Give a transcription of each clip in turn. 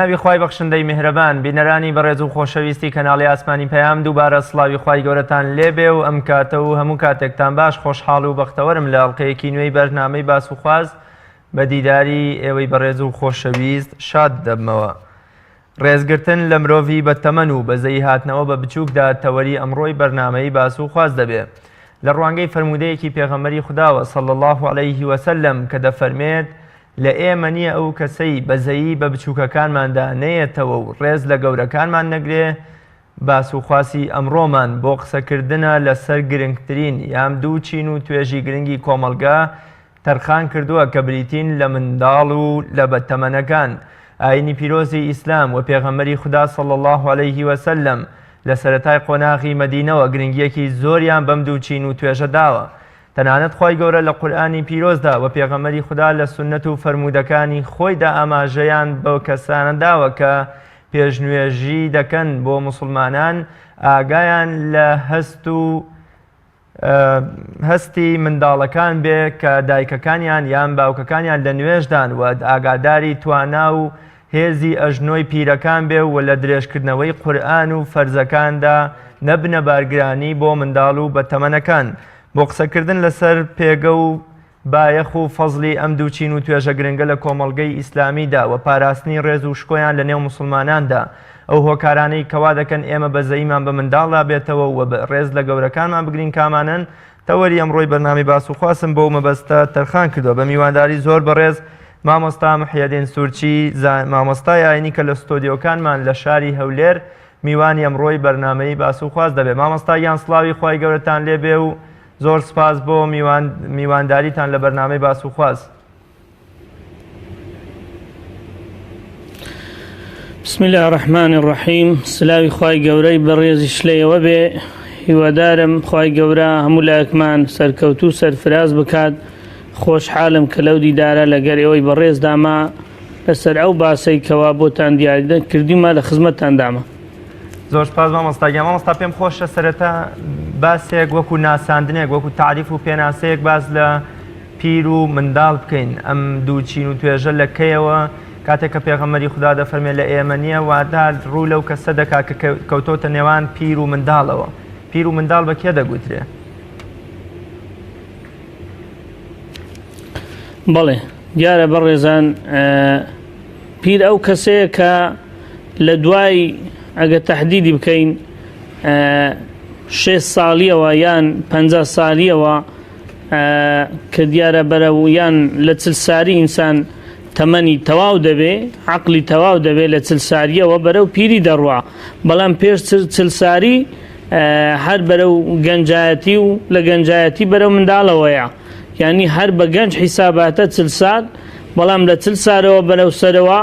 بەناوی خوای بەخشندەی میهرەبان بینەرانی بەڕێز و خۆشەویستی کەناڵی ئاسمانی پەیام دووبارە سڵاوی خوای گەورەتان لێبێ و ئەم کاتە و هەموو کاتێکتان باش خۆشحاڵ و بەختەوەرم لە ئەڵلقەیەکی نوێی بەرنامەی باس و خواز بە دیداری ئێوەی بەڕێز و خۆشەویست شاد دەبمەوە. ڕێزگرتن لە مرۆڤی بە تەمەن و بەزەیی هاتنەوە بە بچووکدا تەوەری ئەمڕۆی بەرنامەی باس و خواز دەبێ. لە ڕوانگەی فەرموودەیەکی پێغەمبەری خوداوە صلی اللە علیه وسلم کە دەفەرمێت، لە ئێمە نییە ئەو کەسەی بەزەیی بە بچووکەکانماندا نەیەتەوە و ڕێز لە گەورەکانمان نەگرێ، باس و خواسی ئەمڕۆمان بۆ قسەکردنە لە سەر گرنگترین یان دوو چین و توێژی گرنگی کۆمەڵگە تەرخان کردووە کە بریتین لە منداڵ و لە بەتەمەنەکان. ئایینی پیرۆزی ئیسلام و پێغەمبەری خودا صلی اللە علیه و سلم لە سەرەتای قۆناغی مەدینەوە گرنگییەکی زۆریان بەم دوو چین و توێژە داوە. تەنانەت خوای گەورە لە قورئانی پیرۆزدا و پێغەمبەری خودا لە سوننەت و فەرموودەکانی خۆیدا ئاماژەیان بەو کەسانە داوە کە پێشنوێژی دەکەن بۆ موسڵمانان ئاگایان لە هەست و هەستی منداڵەکان بێ کە دایکەکانیان یان باوکەکانیان لە نوێژدان و ئاگاداری توانا و هێزی ئەژنۆی پیرەکان بێ و لە درێژکردنەوەی قورئان و فەرزەکاندا نەبنە بارگرانی بۆ منداڵ و بەتەمەنەکان. بۆ قسەکردن لەسەر پێگە و بایەخ و فەزڵی ئەم دوو چین و توێژە گرنگە لە کۆمەڵگەی ئیسلامیدا و پاراستنی ڕێز و شکۆیان لە نێو موسڵماناندا، ئەو هۆکارانەی کەوا دەکەن ئێمە بەزەییمان بە منداڵدا بێتەوە و ڕێز لە گەورەکانمان بگرین کامانەن؟ تەوەری ئەمڕۆی بەرنامەی باس و خواسم بەو مەبەستە تەرخان کردووە بە میوانداری زۆر بەڕێز مامۆستا محیەدین سورچی مامۆستای ئاینی کە لە ستۆدیۆکانمان لە شاری هەولێر میوانی ئەمڕۆی بەرنامەی باس و خواست دەبێت. مامۆستا گیان سڵاوی خوای گەورەتان لێ بێ و زۆر سپاس بۆ میوان میوانداریتان لە بەرنامەی باس و خواست. بسم الله الرحمن الرحیم سلاوی خوای گەورەی بەڕێزیش لێوە بێ هیوادارم خوای گەورە هەموو لایەکمان سەرکەوتوو سەرفراز بکات خۆشحالم کە لەو دیدارە لەگەر ئێوەی بەڕێزدامە لەسەر ئەو باسەی کەوا بۆتان دیاری کردیمە لە خزمەتتان دامە. زۆر سپاس مامۆستا گیان. مامۆستا پێم خۆشە سەرەتا باسێک وەکو ناساندنێک وەکو تاریف و پێناسەیەک باس لە پیر و منداڵ بکەین ئەم دوو چین و توێژە لە کەیەوە کاتێک کە پێغەمبەری خودا دەفەرمێ لە ئێمە نییە واتە ڕوو لەو کەسە دەکات کە کەوتۆتە نێوان پیر و منداڵەوە پیر و منداڵ بە کێ دەگوترێ؟ بەڵێ دیارە بەڕێزان پیر ئەو کەسەیە کە لە دوای ئەگە تهدیدی بکەین شێ ساڵیەوە یان پ ساڵیەوە کە دیارە بەرە و یان لە چل ساری ئینسان تەمەنی تەواو دەبێ عقلی تەواو دەبێ لە چل ساریەوە بەرەو پیری دەڕوا بەڵام پێش چل ساری هەر بەرەو گەنجایەتی و لە گەنجایەتی بەرەو منداڵەوەیە یانی هەر بە گەنج حیساباتە چل سال بەڵام لە چل سارەوە بەرەو سەرەوە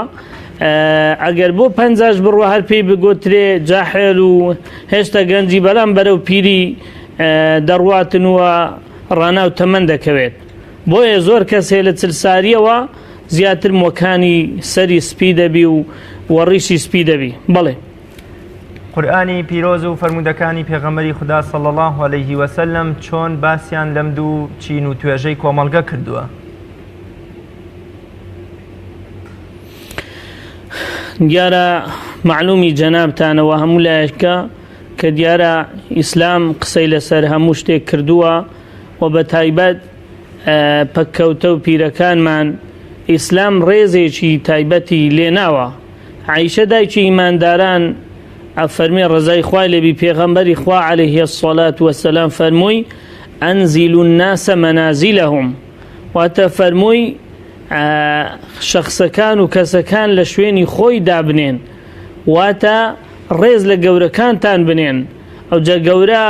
ئەگەر بۆ پەنجاش بڕوە هەر پێی بگوترێ جاحێل و هێشتا گەنجی بەڵام بەرەو پیری دەڕواتن و ڕاناو تەمەن دەکەوێت بۆیە زۆر کەس هەیە لە چل ساریەوە زیاتر مۆکانی سەری سپی دەبی و وەڕیشی سپی دەبی بەڵێ. قورئانی پیرۆز و فەرموودەکانی پێغەمبەری خودا صلی اللە علیه وسلم چۆن باسیان لەم دوو چین و توێژەی کۆمەڵگە کردووە؟ دیارە مەعلومی جەنابتانەوە هەموو لایەکە کە دیارە ئیسلام قسەی لەسەر هەموو شتێک کردووە و بە تایبەت پەککەوتە و پیرەکانمان ئیسلام ڕێزێکی تایبەتی لێناوە عائیشە دایکی ئیمانداران ئەفەرمێ ڕەزای خوای لێبی پێغەمبەری خوا علیه الصلاة والسلام فەرمووی انزلوا الناس منازلهم واتە فەرمووی شخصەکان و کەسەکان لە شوێنی خۆی دابنێن واتە ڕێز لە گەورەکانتان بنێن ئەوجا گەورە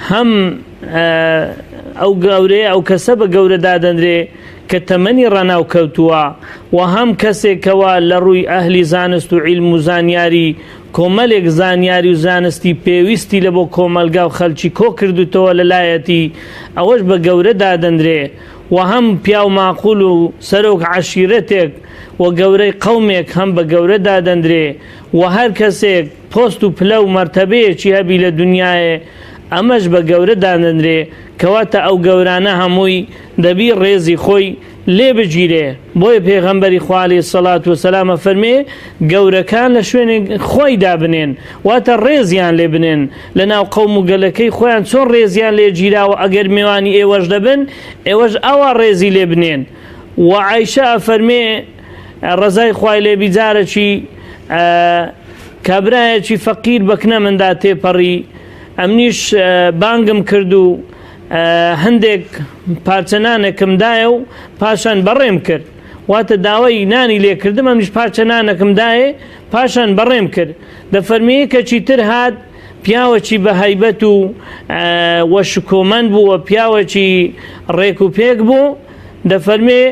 هەم ئەو گەورەیە ئەو کەسە بە گەورە دادەنرێ کە تەمەنی ڕەناو کەوتووە و هەم کەسێک کەوا لە ڕووی ئەهلی زانست و عیلم و زانیاری کۆمەلێک زانیاری و زانستی پێویستی لە بۆ کۆمەلگا و خەلکی کۆ کردوتەوە لە لایەتی ئەوەش بە گەورە دادەنرێ و هەم پیاو ماقول و سەرۆک عەشیرەتێک و گەورەی قەومێک هەم بە گەورە دادەنرێ و هەر کەسێک پۆست و پلە و مەرتەبەیەکی هەبی لە دونیایێ ئەمەش بە گەورە دادەنرێ کەواتە ئەو گەورانە هەمووی دەبی ڕێزی خۆی لێ بگیرێ، بۆیە پێغەمبەری خوا علیە الصلوە والسلام ئەفەرمێ، گەورەکان لە شوێنی خۆی دابنێن، واتە ڕێزیان لێ بنێن، لە ناو قەوم و گەلەکەی خۆیان چۆن ڕێزیان لێ گیراوە ئەگەر مێوانی ئێوەش دەبن ئێوەش ئاوا ڕێزی لێ بنێن. وە عائیشە ئەفەرمێ ڕەزای خوای لێ بی جارەکی کابرایەکی فەقیر بەکنە مندا تێپەڕی ئەمنیش بانگم کرد و هەندێک پارچە نانێکم دایە و پاشان بەڕێم کرد واتە داوای نانی لێکردم ئەمنیش پارچە نانەکم دایێ پاشان بەڕێم کرد دەفەرمی کەچی تر هات پیاوەکی بە هەیبەت و وە شکۆمەند بوو و پیاوەکی ڕێک و پێک بوو دەفەرمێ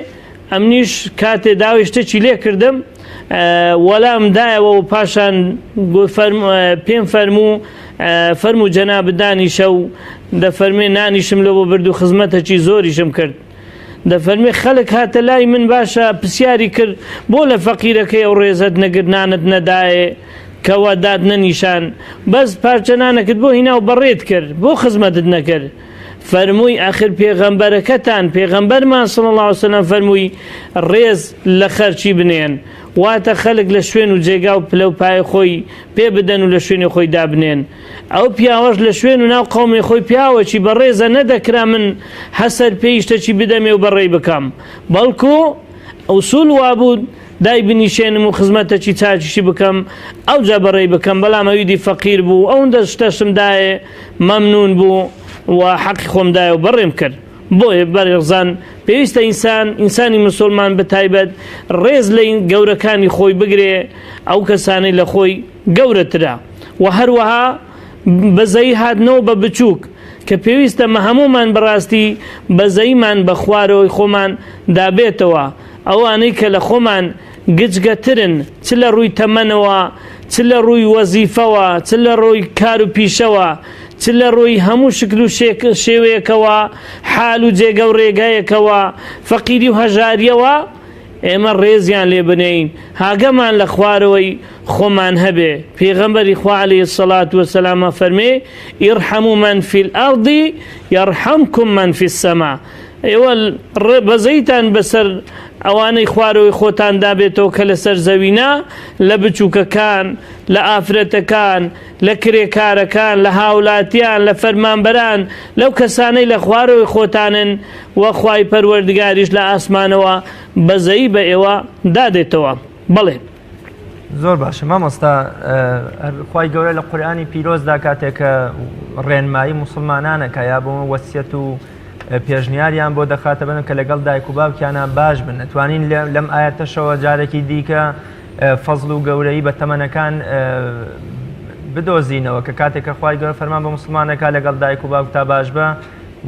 ئەمنیش کاتێ داوای شتێکی لێ کردم وەلام دایەوە و پاشان پێم فەرموو فەرموو جەنابت دانیشە و دەفەرمێ نانیشم لەوە برد و خزمەتەکی زۆریشم کرد دەفەرمێ خەلک هاتە لای من باشە پرسیاری کرد بۆ لە فەقیرەکەی ئەو ڕێزەت نەگرت نانت نەدایێ کەوا دات نەنیشان بەس پارچە نانەکت بۆ هینا و بەڕێت کرد بۆ خزمەتت نەکرد فەرمووی ئەخر پێغەمبەرەکەتان پێغەمبەرمان صلی اللە علیه وسلم فەرمووی ڕێز لە خەرچی بنێن واتە خەلک لە شوێن و جێگا و پلە و پایە خۆی پێ بدەن و لە شوێنی خۆی دابنێن ئەو پیاوەش لە شوێن و ناو قەومی خۆی پیاوەکی بەڕێزە نەدەکرا من هەسەر پێی شتەکی بدەمێ و بەڕێی بکەم بەڵکو ئوسول وابوو دای بنیشێنم و خزمەتەکی چاکیشی بکەم ئەوجا بەڕێی بکەم بەڵام ئەویدی فەقیر بوو ئەوندە شتەشم دایێ مەمنون بوو و حەقی خۆم دایە و بەڕێم کرد بۆیە بەڕێزان پێویستە ئینسان ئینسانی مسلمان بەتایبەت ڕێز لە گەورەکانی خۆی بگرێ ئەو کەسانەی لە خۆی گەورەترە و هەروەها بەزەیی هاتنەوە بە بچووک کە پێویستە مە هەموومان بەڕاستی بەزەیمان بە خوارەوەی خۆمان دابێتەوە ئەوانەی کە لە خۆمان گچگەترن چ لە ڕووی تەمەنەوە چ لە ڕووی وەزیفەوە چ لە ڕووی کار و پیشەوە چ لە ڕووی هەموو شکل و شێوەیەکەوە حال و جێگە و ڕێگایەکەوە فەقیری و هەژاریەوە ئێمە ڕێزیان لێ بنێین هاگەمان لە خوارەوەی خۆمان هەبێ پێغەمبەری خوا علیه الصلاة والسلام فەرمێ ارحموا من فی الارض یرحمکم من فی السماء ئێوە بەزەیتان بەسەر ئەوانەی خوارەوەی خۆتان دابێتەوە کە لەسەر زەوینە لە بچووکەکان لە ئافرەتەکان لە کرێکارەکان لە هاولاتیان لە فەرمانبەران لەو کەسانەی لە خوارەوەی خۆتانن و خوای پەروەردگاریش لە ئاسمانەوە بەزەیی بە ئێوە دادێتەوە. بەڵێ. زۆر باشە مامۆستا خوای گەورە لە قورئانی پیرۆزدا کاتێک کە ڕێنمایی موسڵمانانەکە یا بۆ وەسیەت و پێشنیاریان بۆ دەخاتە بن کە لەگەڵ دایک و باوکیانە باش بن ئەتوانین لەم ئاەتەشەوە جارێکی دیکە فەزل و گەورەی بە تەمەنەکان بدۆزینەوە کە کاتێک کە خوای گەورە فەرمان بە موسڵمانەکە لەگەڵ دایک و باوک تا باش بە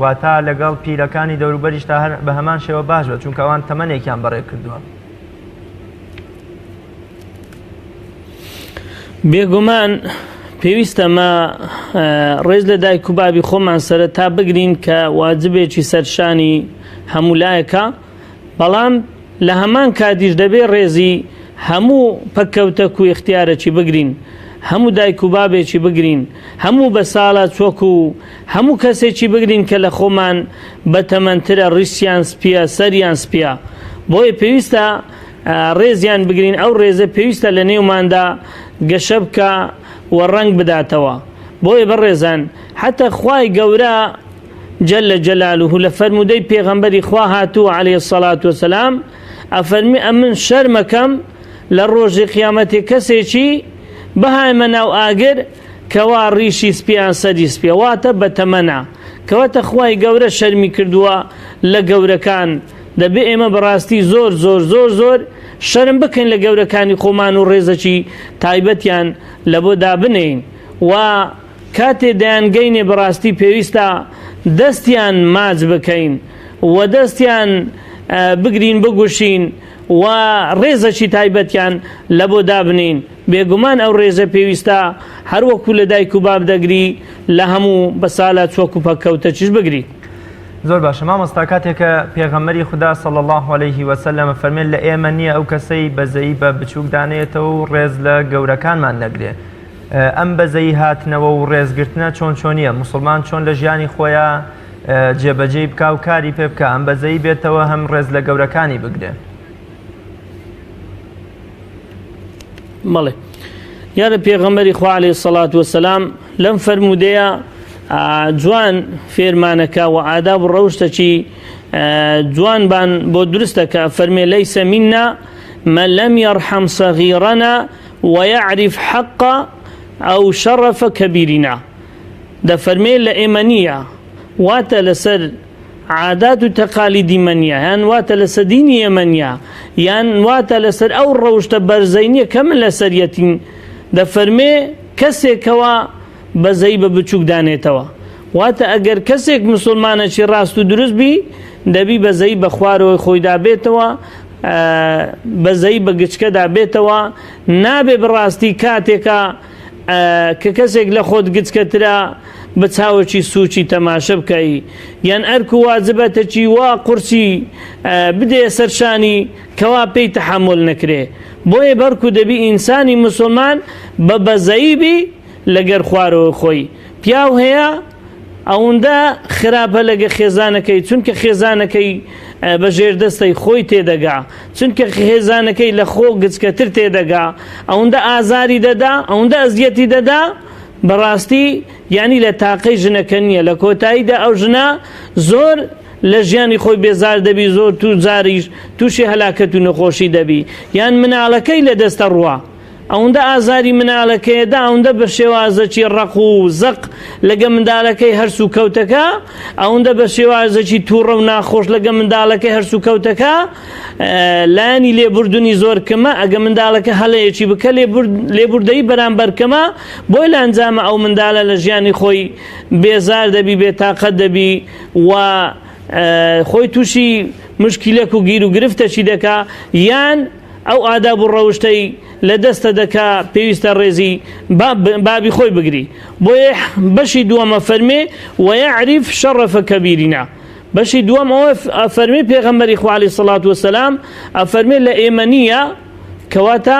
واتا لەگەڵ پیرەکانی دەوروبەریش تا هەر بە هەمان شێوە باش بە چونکە ئەوان تەمەنێکیان بەڕێ کردووە. بێگومان پێویستە مە ڕێز لە دایک و بابی خۆمان سەرەتا بگرین کە واجبێکی سەرشانی هەموو لایەکە بەڵام لە هەمان کاتیش دەبێ ڕێزی هەموو پەککەوتەک و ئیختیارەکی بگرین، هەموو دایک و بابێکی بگرین، هەموو بەساڵا چۆک و هەموو کەسێکی بگرین کە لە خۆمان بەتەمەنترە، ڕیشیان سپیە، سەریان سپیە. بۆیە پێویستە ڕێزیان بگرین، ئەو ڕێزە پێویستە لە نێوماندا گەشە بکا و ڕەنگ بداتەوە. بۆیە بەڕێزان حەتا خوای گەورە، جل جلالە لە فەرموودەی پێغەمبەری خوا هاتووە علیە الصلوة والسلام ئەفەرمی ئەمن شەرمەکەم لە ڕۆژی قیامەتێ کەسێکی بهایمە ناو ئاگر کەوا ڕیشی سپیان سەری سپیە واتە بەتەمەنە کەواتە خوای گەورە شەرمی کردووە لە گەورەکان دەبێ ئێمە بەڕاستی زۆر زۆر زۆر زۆر شەرم بکەین لە گەورەکانی خۆمان و ڕێزەکی تایبەتیان لە بۆ دابنێین و کاتێ دەیانگەینێ بەڕاستی پێویستە دەستیان ماچ بکەین و دەستیان بگرین بگوشین و ڕێزەکی تایبەتیان لە بۆ دابنین بێگومان ئەو ڕێزە پێویستە هەر وەکو لە دایک و باب دەگری لە هەموو بەسالە چۆک و پەککەوتەکیش بگری. زۆر باشە مامۆستا کاتێک کە پێغەمبەری خودا صلی الله علیه وسلم فەرمێن لە ئێمە نییە ئەو کەسەی بەزەیی بە بچووک دانێتەوە و ڕێز لە گەورەکانمان نەگرێ ئەم بەزەیی هاتنەوە و ڕێزگرتنە چۆن چۆنیە؟ موسڵمان چۆن لە ژیانی خۆیا جێبەجێی بکا و کاری پێ بکا هەم بەزەیی بێتەوە هەم ڕێز لە گەورەکانی بگرێ. بەڵێ دیارە پێغەمبەری خوا عەلەیهی سەڵات وەسەلام لەم فەرموودەیە جوان فێرمانەکە و ئاداب و ڕەوشتەکی جوان بان بۆ دروستەکە فەرمێ لەیسە منا من لم يرحم صغيرنا ويعرف حق أو شرف كبيرنا دەفەرمێ لە ئێمە نییە واتە لەسەر عادات و تەقالیدی مە نییە یان واتە لەسەر دینی ئێمە نییە یان واتە لەسەر ئەو ڕەوشتە بەرزەی نییە کە من لەسەریەتین دەفەرمێ کەسێکەوە بەزەی بە بچووک دانێتەوە واتە ئەگەر کەسێک مسلمانەکی ڕاست و دروست بی دەبی بەزەی بە خوارەوەی خۆیدا بێتەوە بەزەی بە گچکەدا بێتەوە نابێ بەڕاستی کاتێکە کە کەسێک لە خۆت گچکەترە بە چاوەکی سووکی تەماشە بکەی یان ئەرک و واجبەتەکی وا قورسی بدەیە سەر شانی کەوا پێی تەحەمول نەکرێ بۆیە بەرکو دەبی ئینسانی مسلمان بە بەزەیی بی لەگەر خوارەوە خۆی پیاو هەیە ئەوندە خراپە لەگە خێزانەکەی چونکە خێزانەکەی بە ژێردەستەی خۆی تێدەگا چونکە خێزانەکەی لە خۆ گچکەتر تێدەگا ئەوندە ئازاری دەدا ئەوندە ئەزیەتی دەدا بەڕاستی یعنی لە تاقەی ژنەکە نییە لە کۆتاییدا ئەو ژنە زۆر لە ژیانی خۆی بێزار دەبی زۆر تو جاریش تووشی هەلاکەت و نەخۆشی دەبی یان مناڵەکەی لە دەستە ڕوا ئەوندە ئازاری منالەکەیەدا ئەوندە بە شێوازەکی ڕەق و زەق لەگە مندالەکەی هەرس و کەوتەکە ئەوندە بە شێوازەکی تووڕە و ناخۆش لەگە مندالەکەی هەرس و کەوتەکە لایەنی لێبوردنی زۆر کەمە ئەگە مندالەکە هەلەیەکی بکە لێبوردەی بەرامبەر کەمە بۆی لە ئەنجامە ئەو مندالە لە ژیانی خۆی بێزار دەبی بێتاقەت دەبی و خۆی تووشی مشکلێک و گیر و گرفتەکی دەکا یان ئەو ئاداب و ڕەوشتەی لە دەستە دەکا پێویستە ڕێزی بابی خۆی بگری بۆیە بەشی دووەم ئەفەرمێ ویعرف شرف کبیرنا بەشی دووەم ئەوە ئەفەرمێ پێغەمبەری خوا علیه الصلاة والسلام ئەفەرمێ لە ئێمە نییە کەواتە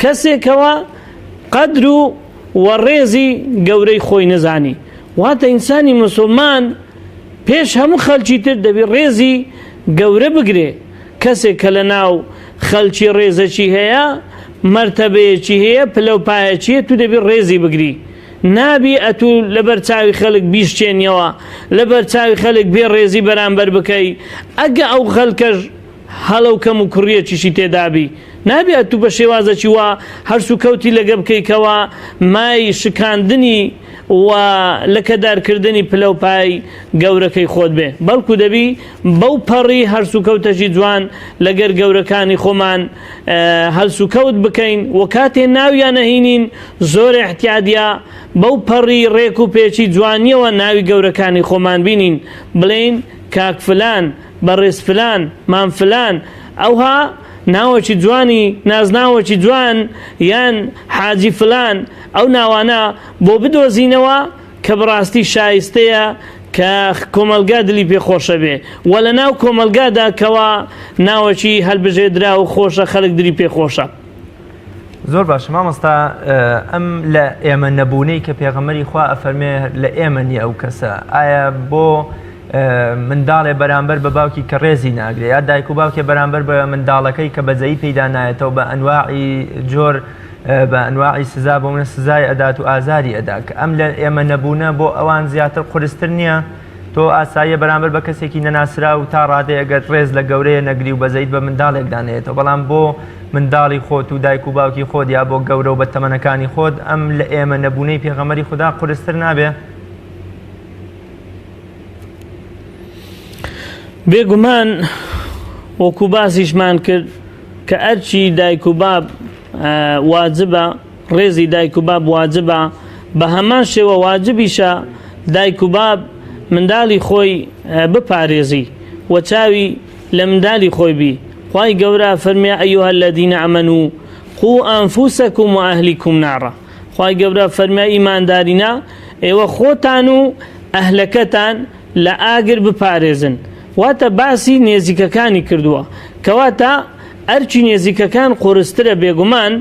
کەسێکەوە قەدر و و ڕێزی گەورەی خۆی نەزانی واتە ئینسانی مسلمان پێش هەموو خەلکی تر دەبی ڕێزی گەورە بگرێ کەسێک کە لە ناو خەلکی ڕێزەکی هەیە مەرتەبەیەکی هەیە پلە و پایەکی هەیە تو دەبی ڕێزی بگری نابی ئەتوو لەبەر چاوی خەلک بیشکێنیەوە لەبەر چاوی خەلک بێ ڕێزی بەرامبەر بکەی ئەگە ئەو خەلکەش هەڵە و کەم و کوڕیەکیشی تێدابی نابی ئەتوو بە شێوازەکی وا هەرس و کەوتی لەگە بکەی کەوا مای شکاندنی و لەکەدارکردنی پلە و پای گەورەکەی خۆت بێ بەڵکو دەبی بەو پەڕی هەلسوکەوتەکی جوان لەگەر گەورەکانی خۆمان هەلسوکەوت بکەین و کاتێ ناویان ئەهینین زۆر ئیحتیادیا بەو پەڕی ڕێک و پێکی جوانیەوە ناوی گەورەکانی خۆمان بینین بڵێین کاک فلان بەڕێز فلان مام فلان ئەوها ناوەکی جوانی نازناوەکی جوان یان حاجی فلان ئەو ناوانە بۆ بدۆزینەوە کە بەڕاستی شایستەیە کە کۆمەڵگا دلی پێ خۆشە بێ و لە ناو کۆمەڵگادا کەوا ناوەکی هەلبژێدراو خۆشە خەلک دلی پێ خۆشە. زۆر باشە مامۆستا ئەم لە ئێمە نەبوونەی کە پێغەمبەری خوا ئەفەرمێ لە ئێمە نییە ئەو کەسە ئایا بۆ منداڵێ بەرامبەر بە باوکی کە ڕێزی ناگرێ یا دایک و باوکێ بەرامبەر بە منداڵەکەی کە بەزەیی پێیدا نایەتەوە بە ئەنواعی جۆر بە ئەنواعی سزا بۆ منە سزای ئەدات و ئازاری ئەدا کە ئەم لە ئێمە نەبوونە بۆ ئەوان زیاتر قورستر نییە تۆ ئاساییە بەرامبەر بە کەسێکی نەناسراو تا ڕادەیەک گەر ڕێز لە گەورەیە نەگری و بەزەیت بە منداڵێکدا نەیەتەوە بەڵام بۆ منداڵی خۆت و دایک و باوکی خۆت یا بۆ گەورە و بە تەمەنەکانی خۆت ئەم لە ئێمە نەبوونەی پێغەمبەری خودا قورستر نابێ؟ بێگومان وەکو باسیشمان کرد کە ئەرکی دایک و باب واجبە ڕێزی دایک و باب واجبە بە هەمان شێوە واجبیشە دایک و باب منداڵی خۆی بپارێزی و چاوی لە مندالی خۆی بی خوای گەورە فەرمی ئەیها الذین آمنوا قوا انفسکم و اهلیکم نارا خوای گەورە فەرمی ئیماندارینا ئێوە خۆتان و ئەهلەکەتان لە ئاگر بپارێزن واتە باسی نێزیکەکانی کردووە کەواتە ئەرکی نێزیکەکان قورسترە بێگومان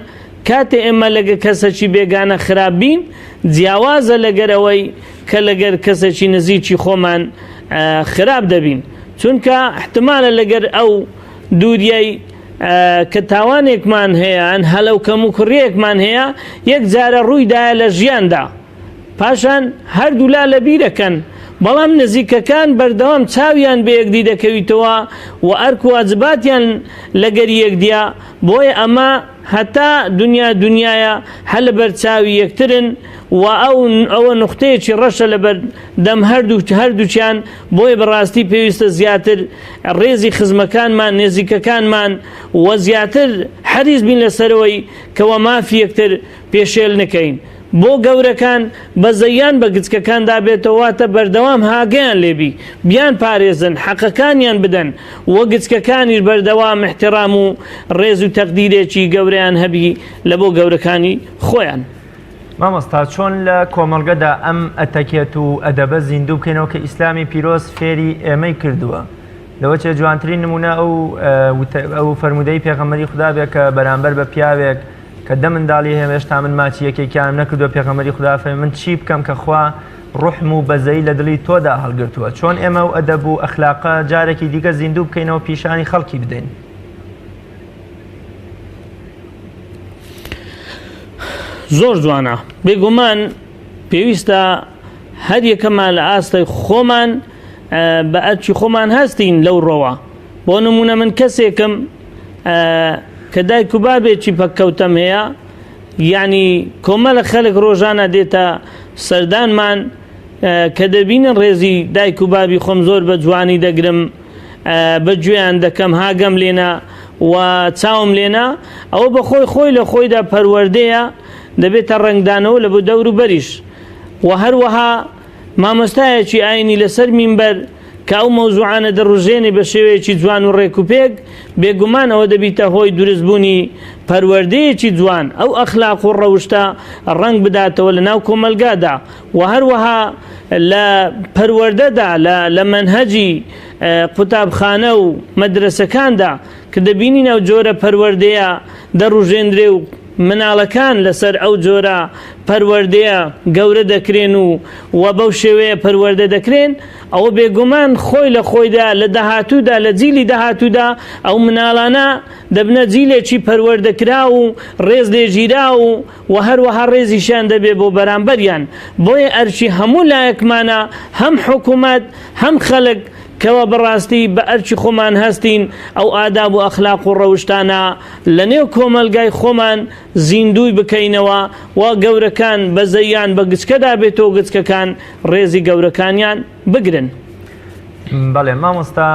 کاتێ ئێمە لەگە کەسەکی بێگانە خراپ بین جیاوازە لەگەر ئەوەی کە لەگەر کەسێکی نزیکی خۆمان خراپ دەبین چونکە احتمالە لەگەر ئەو دووریای کە تاوانێکمان هەیە ئەن هەلە و کەموکوڕیەکمان هەیە یەک جارە ڕوویدایە لە ژیاندا پاشان هەردوولا لەبیرەکەن بەڵام نزیکەکان بەردەوام چاویان بە یەکدی دەکەویتەوە و ئەرک واجباتیان لەگەر یەکدیە بۆیە ئەمە هەتا دنیا دنیایە هەر لەبەر چاوی یەکترن و ئەو ئەوە نوختەیەکی ڕەشە لەبەر دەم هەردوو هەردووکیان بۆیە بەڕاستی پێویستە زیاتر ڕێزی خزمەکانمان نێزیکەکانمان و زیاتر حەریس بین لەسەرەوەی کەوا مافی یەکتر پێشێل نەکەین بۆ گەورەکان بەزەیان بە گچکەکاندا بێتەوە واتە بەردەوام هاگەیان لێبی بیان پارێزن حەقەکانیان بدەن و گچکەکانیش بەردەوام احترام و ڕێز و تەقدیرێکی گەورەیان هەبی لە بۆ گەورەکانی خۆیان. مامۆستا چۆن لە کۆمەڵگەدا ئەم ئەتەکێت و ئەدەبە زیندوو بکەینەوە کە ئیسلامی پیرۆز فێری ئێمەی کردووە؟ لەوە چێ جوانترین نمونە ئەو ئەو فەرموودەی پێغەمبەری خودا بێ کە بەرامبەر بە پیاوێک کە دە منداڵی هەیە هێشتا من ماچی یەکێکیانم نەکردووە پێغەمبەری خودا فەرمی من چی بکەم کە خوا ڕوحم و بەزەی لە دڵی تۆدا هەڵگرتووە چۆن ئێمە و ئەدەب و ئەخلاقە جارێکی دیکە زیندوو بکەینەوە پیشانی خەڵکی بدەین؟ زۆر جوانە بێگومان پێویستە هەر یەکەمان لە ئاستای خۆمان بە ئەرکی خۆمان هەستین لەو ڕۆوە بۆ نمونە من کەسێکم کە دایک و بابێکی پەککەوتەم هەیە یعنی کۆمەلە خەلک ڕۆژانە دێتە سەردانمان کە دەبینن ڕێزی دایک و بابی خۆم زۆر بە جوانی دەگرم بە گوێیان دەکەم هاگەم لێنا و چاوم لێنا ئەوە بە خۆی خۆی لە خۆیدا پەروەردەیە دەبێتە ڕەنگدانەوە لە بۆ دەور و بەریش و هەروەها مامۆستایەکی ئاینی لەسەر مینبەر کە ئەو مەوزوعانە دەڕژێنێ بە شێوەیەکی جوان و ڕێک و پێک، بێگومان ئەوە دەبیتە هۆی دروستبوونی پەروەردەیەکی جوان، ئەو ئەخلاق و ڕەوشتە ڕەنگ بداتەوە لە ناو کۆمەلگادا و هەروەها لە پەروەردەدا لە لە مەنهەجی قوتابخانە و مەدرەسەکاندا کە دەبینین ئەو جۆرە پەروەردەیە دەڕوژێنرێ و مناڵەکان لەسەر ئەو جۆرە پەروەردەیە گەورە دەکرێن و و بەو شێوەیە پەروەردە دەکرێن، ئەوە بێگومان خۆی لە خۆیدا لە داهاتوودا لە جیلی داهاتوودا ئەو مناڵانە دەبنە جیلێکی پەروەردەکراو و ڕێز لێگیراو و هەروەها ڕێزیشیان دەبێ بۆ بەرامبەریان. بۆیە ئەرکی هەموو لایەکمانە هەم حکوومەت هەم خەلک کەوا بەڕاستی بە ئەرکی خۆمان هەستین ئەو ئاداب و ئەخلاق و ڕەوشتانە لە نێو کۆمەلگای خۆمان زیندووی بکەینەوە و گەورەکان بەزەییان بە گچکەدا بێتەوە گچکەکان ڕێزی گەورەکانیان بگرن. بەڵێ مامۆستا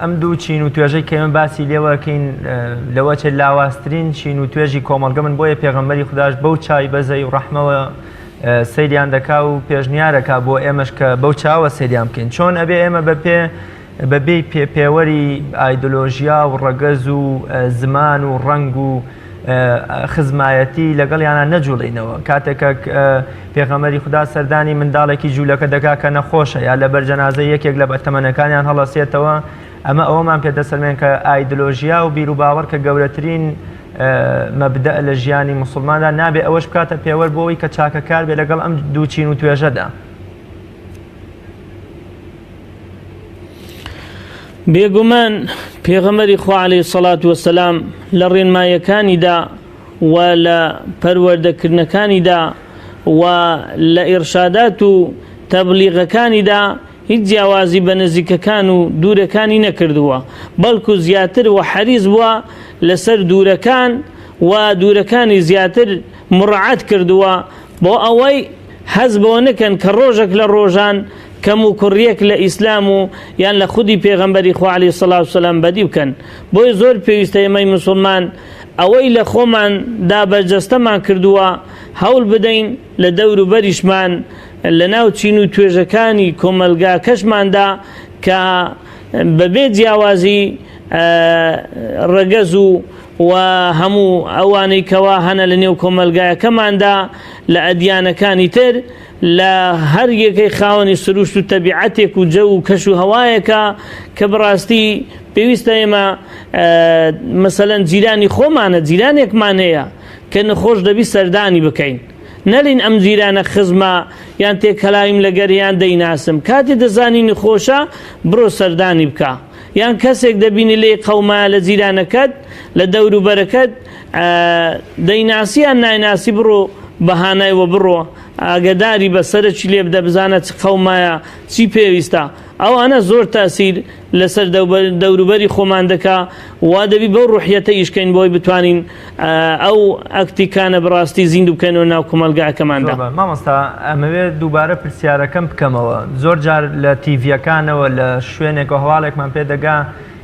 ئەم دوو چین و توێژەی کە ئێمە باسی لێوەکەین لەوە چێت لاوازترین چین و توێژی کۆمەڵگە من بۆیە پێغەمبەری خودداش بەو چای بەزەی و ڕەحمەوە سەیریان دەکا و پێشنیارەکە بۆ ئێمەش کە بەو چاوە سەیریان بکەین چۆن ئەبێ ئێمە بە پێ بەبێ پێوەری ئایدۆلۆژیا و ڕەگەز و زمان و ڕەنگ و خزمایەتی لەگەڵیانە نەجوڵینەوە کاتێک کە پێغەمەری خوددا سەردانی منداڵێکی جوولەکە دەکا کە نەخۆشە یا لەبەر جەنازە یەکێک لە بەتەمەنەکانیان هەڵەسێتەوە ئەمە ئەوەمان پێدەسەلمێن کە ئایدۆلۆژیا و بیروباوەڕ کە گەورەترین مەبدەئ لە ژیانی موسڵماندا نابێ ئەوەش بکاتە پێوەر بۆ ئەوەی کە چاکەکار بێ لەگەڵ ئەم دوو چین و توێژەدا. بێگومان پێغەمبەری خوا عەلەیهی سەڵات وەسەلام لە ڕێنماییەکانیدا و لە پەروەردەکردنەکانیدا و لە ئیرشادات و تەبلیغەکانیدا هیچ جیاوازی بە نزیکەکان و دوورەکانی نەکردووە، بەڵکو زیاتر و حەریس بووە لەسەر دوورەکان و دوورەکانی زیاتر مڕاعەت کردووە بۆ ئەوەی هەست بەوە نەکەن کە ڕۆژێک لە ڕۆژان کەموکوڕیەک لە ئیسلام و یان لە خودی پێغەمبەری خوا علیە الصلوة والسلام بەدی بکەن. بۆیە زۆر پێویستە ئێمەی موسڵمان ئەوەی لە خۆمان دا بەرجەستەمان کردووە هەوڵ بدەین لە دەوروبەریشمان لە ناو چین و توێژەکانی کۆمەلگاکەشماندا کە بەبێ جیاوازی ڕەگەز و و هەموو ئەوانەی کەوا هەنە لە نێو کۆمەلگایەکەماندا لە ئەدیانەکانی تر لە هەر یەکەی خاوەنی سروشت و تەبیعەتێک و جەو و کەش و هەوایەکە کە بەڕاستی پێویستە ئێمە مەسەلەن جیرانی خۆمانە جیرانێکمان هەیە کە نەخۆش دەبی سەردانی بکەین. نەلین ئەم جیرانە خزمە یان تێکەلاویم لەگەر یان دەیناسم کاتێ دەزانی نخۆشە بڕۆ سەردانی بکە یان کەسێک دەبینی لێی قەومایە لە جیرانەکەت لە دەوروبەرەکەت دەیناسی یان نایناسی بڕۆ بەهانای وە بڕۆ ئاگەداری بە سەرەکی لێ بدە بزانە چ قەومایە چی پێویستە ئەوانە زۆر تاسیر لەسەر دەوروبەری خۆمان دەکا وا دەبی بەو ڕوحیەتە ئیش کەین بۆی بتوانین ئەو ئەکتیکانە بەڕاستی زیندوو بکەینەوە ناو کۆمەڵگاکەماندا. زۆر باش مامۆستا ئەمەوێت دووبارە پرسیارەکەم بکەمەوە زۆر جار لە تیڤیەکانەوە لە شوێنێکەوە هەواڵێکمان پێ دەگا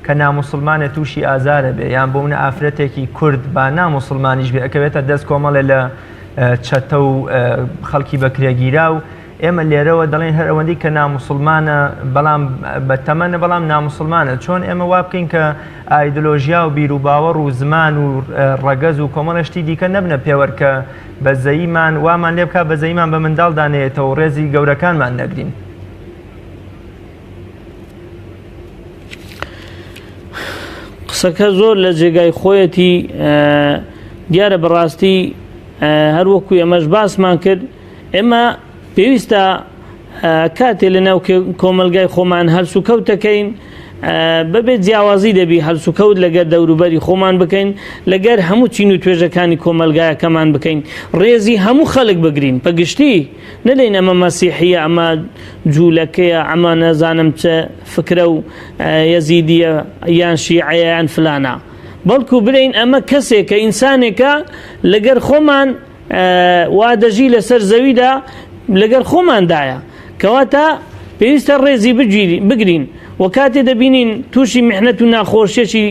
کە ناموسڵمانێ تووشی ئازارە بێ یان بۆ منە ئافرەتێکی کورد با ناموسڵمانیش بێ ئەکەوێتە دەست کۆمەڵێ لە چەتە و خەڵکی بەکرێگیراو ئێمە لێرەوە دەڵێین هەر ئەوەندەی کە ناموسڵمانە بەڵام بە تەمەنە بەڵام ناموسڵمانە چۆن ئێمە وا بکەین کە ئایدۆلۆژیا و بیروباوەڕ و زمان و ڕەگەز و کۆمەڵێ شتی دیکە نەبنە پێوەر کە بەزەییمان وامان لێ بکات بەزەییمان بە منداڵدا نەیەتەوە و ڕێزی گەورەکانمان نەگرین. قسەکە زۆر لە جێگای خۆیەتی دیارە بەڕاستی هەروەکو ئێمەش باسمان کرد ئێمە پێویستە کاتێ لە ناو کۆمەلگای خۆمان هەلسوکەوت دەکەین بەبێ جیاوازی دەبی هەلسوکەوت لەگەر دەوروبەری خۆمان بکەین لەگەر هەموو چین و توێژەکانی کۆمەلگایەکەمان بکەین ڕێزی هەموو خەلک بگرین بە گشتی نەلێین ئەمە مەسیحیە ئەمە جوولەکەیە ئەمە نەزانم چ فکرە و یەزیدیە یان شیعەیە یان فلانە بەڵکو بلێین ئەمە کەسێکە ئینسانێکە لەگەر خۆمان وا دەژی لەسەر زەویدا لەگەر خۆماندایە کەواتە پێویستە ڕێزی بگرین و کاتێ دەبینین تووشی میحنەت و ناخۆشیەکی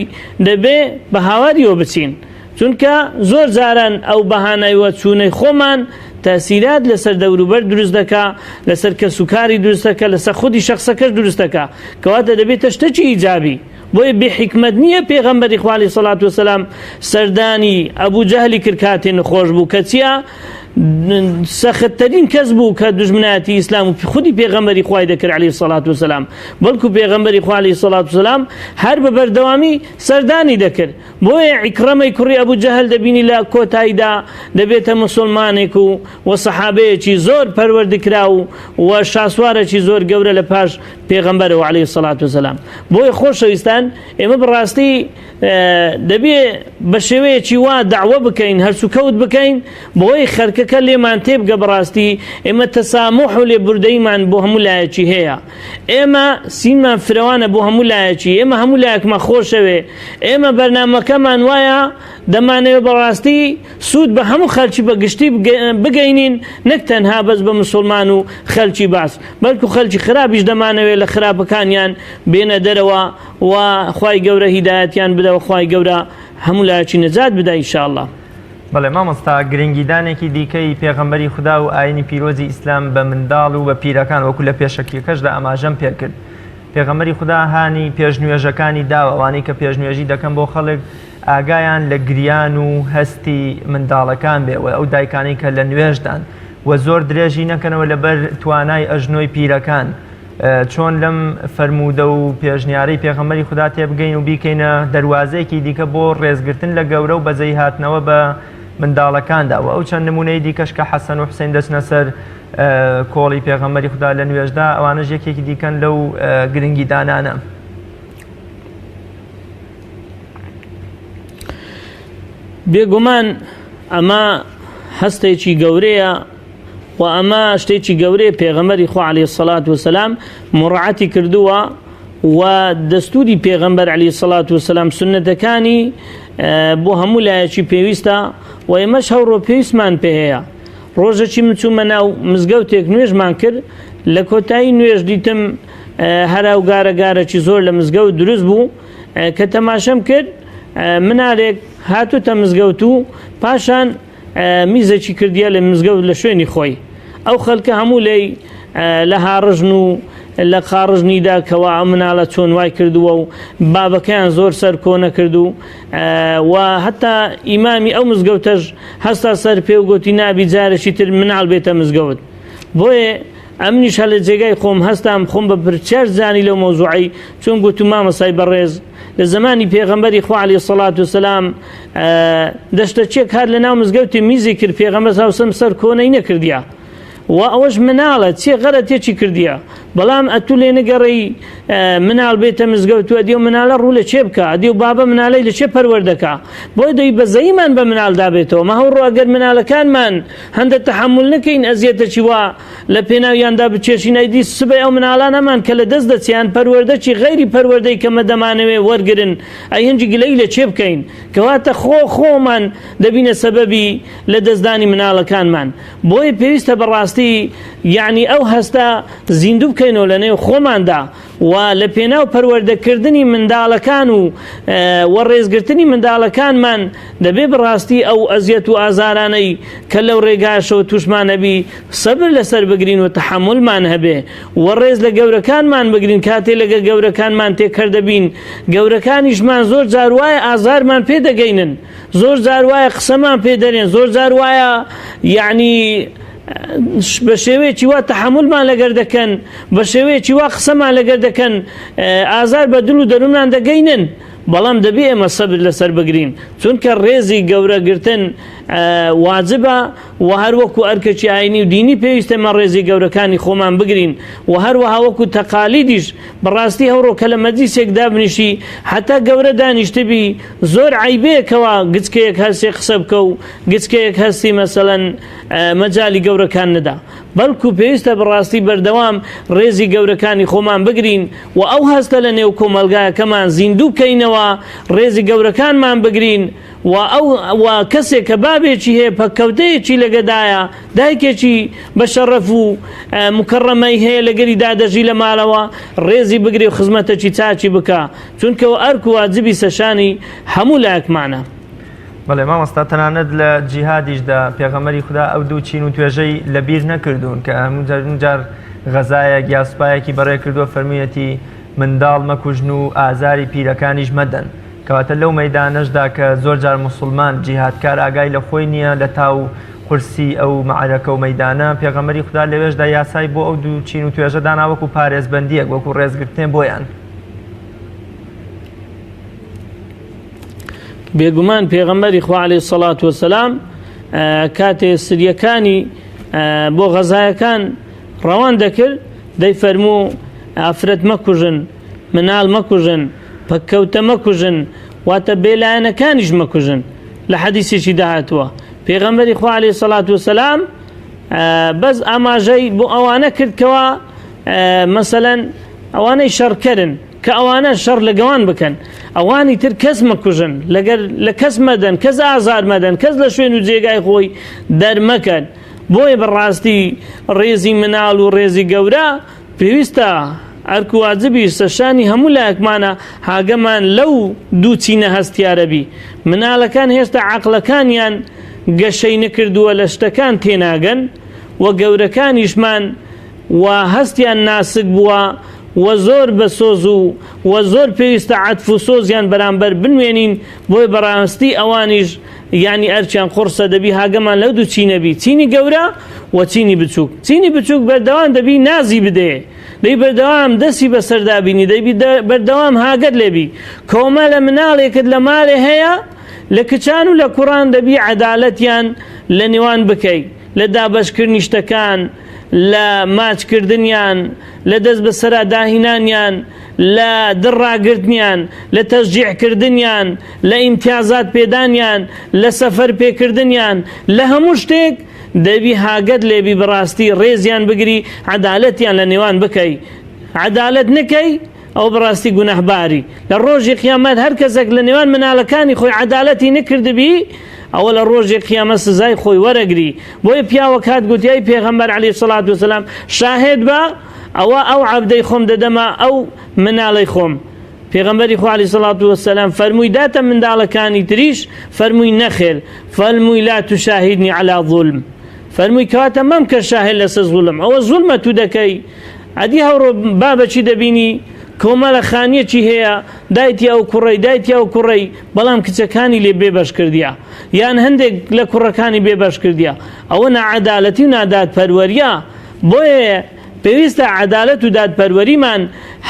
دەبێ بە هاواریەوە بچین چونکە زۆر جاران ئەو بەهانایوە چوونەی خۆمان تەسیرات لەسەر دەوروبەر دروست دەکا لەسەر کەسوکاری دروست دەکا لەسەر خودی شخصەکەش دروست دەکا کەواتە دەبێتە شتێکی ئیجابی بۆیە بێ حیکمەت نییە پێغەمبەری خوا علیە سەڵات وسلام سەردانی ئەبوو جەهلی کرد کاتێ نەخۆش بوو کە چییە سەختترین کەس بوو کە دوژمنایەتی ئیسلام و خودی پێغەمبەری خوای دەکرد علیه الصلاة والسلام بەڵکو پێغەمبەری خوا علیه الصلاة والسلام هەر بە بەردەوامی سەردانی دەکرد بۆیە عیکڕەمەی کوڕی ئەبوو جەهل دەبینی لە کۆتاییدا دەبێتە مسلمانێک و و سەحابەیەکی زۆر پەروەردکراو و شاسوارێکی زۆر گەورە لە پاش پێغەمبەرەوە علیە الصلوة والسلام. بۆیە خۆشەویستان ئێمە بەڕاستی دەبێ بە شێوەیەکی وا دەعوە بکەین هەرسوکەوت بکەین بۆی خەرکەکە لێمان تێبگە بەڕاستی ئێمە تەسامح و لێبوردەیمان بۆ هەموو لایەکی هەیە ئێمە سینمان فرەوانە بۆ هەموو لایەکی ئێمە هەموو لایەکمان خۆشەوێ ئێمە بەرنامەکەمان وایە دەمانەوێ بەڕاستی سوود بە هەموو خەلکی بە گشتی بگەینین نەک تەنها بەس بە مسوڵمان و خەلکی باش بەلکو خەلکی خراپیش دەمانەوێ لە خراپەکانیان بێنە دەرەوە و خوای گەورە هیدایەتیان بدا و خوای گەورە هەموو لایەکی نەجات بدا ان شاء اللە. بەڵێ مامۆستا گرنگیدانێکی دیکەی پێغەمبەری خودا و ئاینی پیرۆزی ئیسلام بە منداڵ و بە پیرەکان وەکو لە پێشەکیەکەشدا ئاماژەم پێکرد پێغەمبەری خودا هانی پێشنوێژەکانی داوە ئەوانەی کە پێشنوێژی دەکەن بۆ خەڵک ئاگایان لە گریان و هەستی منداڵەکان بێ و ئەو دایکانەی کە لە نوێژدان و زۆر درێژی نەکەنەوە لەبەر توانای ئەژنۆی پیرەکان چۆن لەم فەرموودە و پێشنیارەی پێغەمبەری خودا تێبگەین و بیکەینە دەروازەیەکی دیکە بۆ ڕێزگرتن لە گەورە و بەزەی هاتنەوە بە منداڵەکاندا و ئەو چەند نمونەی دیکەش کە حەسەن و حوسین دەچنە سەر کۆڵی پێغەمبەری خودا لە نوێژدا ئەوانەش یەکێکی دیکەن لەو گرنگی دانانە. بێگومان ئەمە هەستێکی گەورەیە و ئەمە شتێکی گەورەیە پێغەمبەری خوا علیه الصلاة والسلام مڕعەتی کردووە و دەستوری پێغەمبەر علیه الصلاة والسلام سنەتەکانی بۆ هەموو لایەکی پێویستە و ئێمەش هەوڕۆ پێویستمان پێ هەیە ڕۆژەکی من چوومە ناو مزگەوتێک نوێژمان کرد لە کۆتایی نوێژ دیتم هەرا و گارە گارەکی زۆر لە مزگەوت دروست بوو کە تەماشەم کرد منالێک هاتوتە مزگەوت و پاشان میزێکی کردیە لە مزگەوت لە شوێنی خۆی ئەو خەلکە هەموو لێی لە هاڕژن و لە قاڕژنیدا کەوا ئەم مناڵە چۆن وای کردووە و بابەکەیان زۆر سەر کۆنە کرد و و هەتا ئیمامی ئەو مزگەوتەش هەستا سەر پێ و گوتی نابی جارێکی تر مناڵ بێتە مزگەوت بۆیە ئەمنیش هەر لە جێگای خۆم هەستام خۆم بە پرسیار زانی لەو مەوزوعەی چۆن گوتم مامۆستای بەڕێز. لە زمانی پێغەمبەری خوا علیه الصلاة والسلام دەشتەچێک هات لە ناو مزگەوتی میزی کرد پێغەمبەر صلی الله علیه و سلم سەر کۆنەی نەکردیا و ئەوەش مناڵە چێ غەرەتێکی کردیە بەڵام ئەتو لێ نگەڕێی مناڵ بێتە مزگەوت و ئەدی و مناڵە ڕوو لە چێ بکە ئەدی و بابە مناڵەی لە چێ پەروەردەکا بۆی دەی بەزەیمان بە مناڵدا بێتەوە مە هەوڕۆ ئەگەر مناڵەکانمان هەندە تەحەمول نەکەین ئەزیەتەکی وا لە پێناویاندا بچێشین ئەیدی سبەی ئەو مناڵانەمان کە لە دەست دەچیان پەروەردەکی غەیری پەروەردەی کە مە دەمانەوێ وەرگرن ئەی هەنجی گلەیی لە چێ بکەین کەواتە خۆ خۆمان دەبینە سەبەبی لە دەستدانی مناڵەکانمان بۆیە پێویستە بەڕاستی یەعنی ئەو هەستە زیندوو بکەینەوە لە نێو خۆماندا و لە پێناو پەروەردەکردنی منداڵەکان و و ڕێزگرتنی منداڵەکانمان دەبێ بەڕاستی ئەو ئەزیەت و ئازارانەی کە لەو ڕێگاشەوە تووشمان هەبی سەبر لەسەر بگرین و تەحەمولمان هەبێ و ڕێز لە گەورەکانمان بگرین کاتێ لەگە گەورەکانمان تێکەر دەبین گەورەکانیشمان زۆر جار وایە ئازارمان پێ دەگەینن زۆر جار وایە قسەمان پێ دەرێن زۆر جار وایە یعنی بە شێوەیەکی وا تەحەمولمان لەگەر دەکەن بە شێوەیەکی وا قسەمان لەگەر دەکەن ئازار بە دڵ و دەروونمان دەگەینن بەڵام دەبێ ئێمە سەبر لەسەر بگرین چونکە ڕێزی گەورە گرتن واجبە و هەر وەکو ئەرکێکی ئاینی و دینی پێویستە ئێمە ڕێزی گەورەکانی خۆمان بگرین و هەروەها وەکو تەقالیدیش بەڕاستی هەوڕۆ کە لە مەجلیسێک دابنیشی حتا گەورە دانیشتبی زۆر عەیبەیە کەوا گچکەیەک هەستێ قسە بکە و گچکەیەک هەستی مەسەلەن مەجالی گەورەکان نەدا بەڵکو پێویستە بەڕاستی بەردەوام ڕێزی گەورەکانی خۆمان بگرین و ئەو هەستە لە نێو کۆمەڵگاکەمان زیندوو بکەینەوە ڕێزی گەورەکانمان بگرین و ئەو و کەسێک کە بابێکی هەیە پەککەوتەیەکی لەگەدایە دایکێکی بە شەڕەف و مکەڕەمەی هەیە لەگەریدا دەژی لە ماڵەوە ڕێزی بگرێ و خزمەتەکی چاکی بکا چونکە ئەرک و واجبی سەشانی هەموو لایەکمانە. بەڵێ مامۆستا تەنانەت لە جیهادیشدا پێغەمبەری خودا ئەو دوو چین و توێژەی لە بیر نەکردوون کە هەموو جار غەزایەک یا سوپایەکی بەڕێ کردووە فەرموویەتی منداڵ مەکوژن و ئازاری پیرەکانیش مەدەن کەواتە لەو مەیدانەشدا کە زۆر جار موسڵمان جیهادکار ئاگای لە خۆی نییە لە تاو قورسی ئەو مەعرەکە و مەیدانە پێغەمبەری خودا لەوێشدا یاسای بۆ ئەو دوو چین و توێژە دانا وەکو پارێزبەندییەک وەکو ڕێزگرتنێ بۆیان. بێگومان پێغەمبەری خوا عەلەیهی سەڵات وەسەلام کاتێ سریەکانی بۆ غەزایەکان ڕەوان دەکرد دەیفەرموو ئافرەت مەکوژن مناڵ مەکوژن پەککەوتە مەکوژن واتە بێلایەنەکانیش مەکوژن لە حەدیسێکی داهاتووە پێغەمبەری خوا عەلەیهی سەڵات وەسەلام بەس ئاماژەی بۆ ئەوانە کرد کەوا مەسەلەن ئەوانەی شەڕکەرن کە ئەوانە شەڕ لە گەوان بکەن ئەوانی تر کەس مەکوژن لەگەر لە کەس مەدەن کەس ئازار مەدەن کەس لە شوێن و جێگای خۆی دەرمەکەن بۆیە بەڕاستی ڕێزی مناڵ و ڕێزی گەورە پێویستە ئەرک و واجبی سەرشانی هەموو لایەکمانە هاگەمان لەو دوو چینە هەستیارە بی منالەکان هێشتا عەقڵەکانیان گەشەی نەکردووە لە شتەکان تێناگەن و گەورەکانیشمان و هەستیان ناسک بووە و زۆر بە سۆز و و زۆر پێویستە عەتف و سۆزیان بەرامبەر بنوێنین بۆیە بەڕاستی ئەوانیش یانی ئەرکیان قوڕسە دەبی هاگەمان لەو دوو چینە بی چینی گەورە و چینی بچوک چینی بچوک بەردەوام دەبی نازی بدەیێ دەی بەردەوام دەستی بەسەردا بینی دەبی بەردەوام هاگەت لێبی کۆمەلە مناڵێکت لە ماڵێ هەیە لە کچان و لە کوڕان دەبی عەدالەتیان لە نێوان بکەی لە دابەشکردنی شتەکان لە ماچکردنیان لە دەست بەسەرا داهینانیان لە دڕ ڕاگرتنیان لە تەشجیع کردنیان لە ئیمتیازات پێدانیان لە سەفەر پێکردنیان لە هەموو شتێک دەبی هاگەت لێبی بەڕاستی ڕێزیان بگری عەدالەتیان لە نێوان بکەی عەدالەت نەکەی ئەوە بەڕاستی گوناهباری لە ڕۆژی قیامەت هەر کەسێک لە نێوان منالەکانی خۆی عەدالەتی نەکردبی ئەوە لە ڕۆژی قیامەت سزای خۆی وەرەگری بۆیە پیاوەک هات گوتی ئەی پێغەمبەر عەلەیهی سەڵات وسەلام شاهێد بە ئەوە ئەو عەبدەی خۆم دەدەمە ئەو مناڵەی خۆم پێغەمبەری خوا عەلەیهی سەڵات وسەلام فەرمووی داتە منداڵەکانی تریش فەرمووی نەخێر فەرمووی لا تشاهدنی علی ظلم فەرمووی کەواتە مەمکە شاهێد لەسەر زوڵم ئەوە زوڵمە تو دەکەی ئەدی هەوڕۆ بابەکی دەبینی کۆمەلە خانیەکی هەیە دایتی ئەو کوڕەی دایتی ئەو کوڕەی بەڵام کچەکانی لێ بێ بەش کردیە یان هەندێک لە کوڕەکانی بێ بەش کردیە ئەوە ناعەدالەتی و نادادپەروەریە بۆیە پێویستە عەدالەت و دادپەروەریمان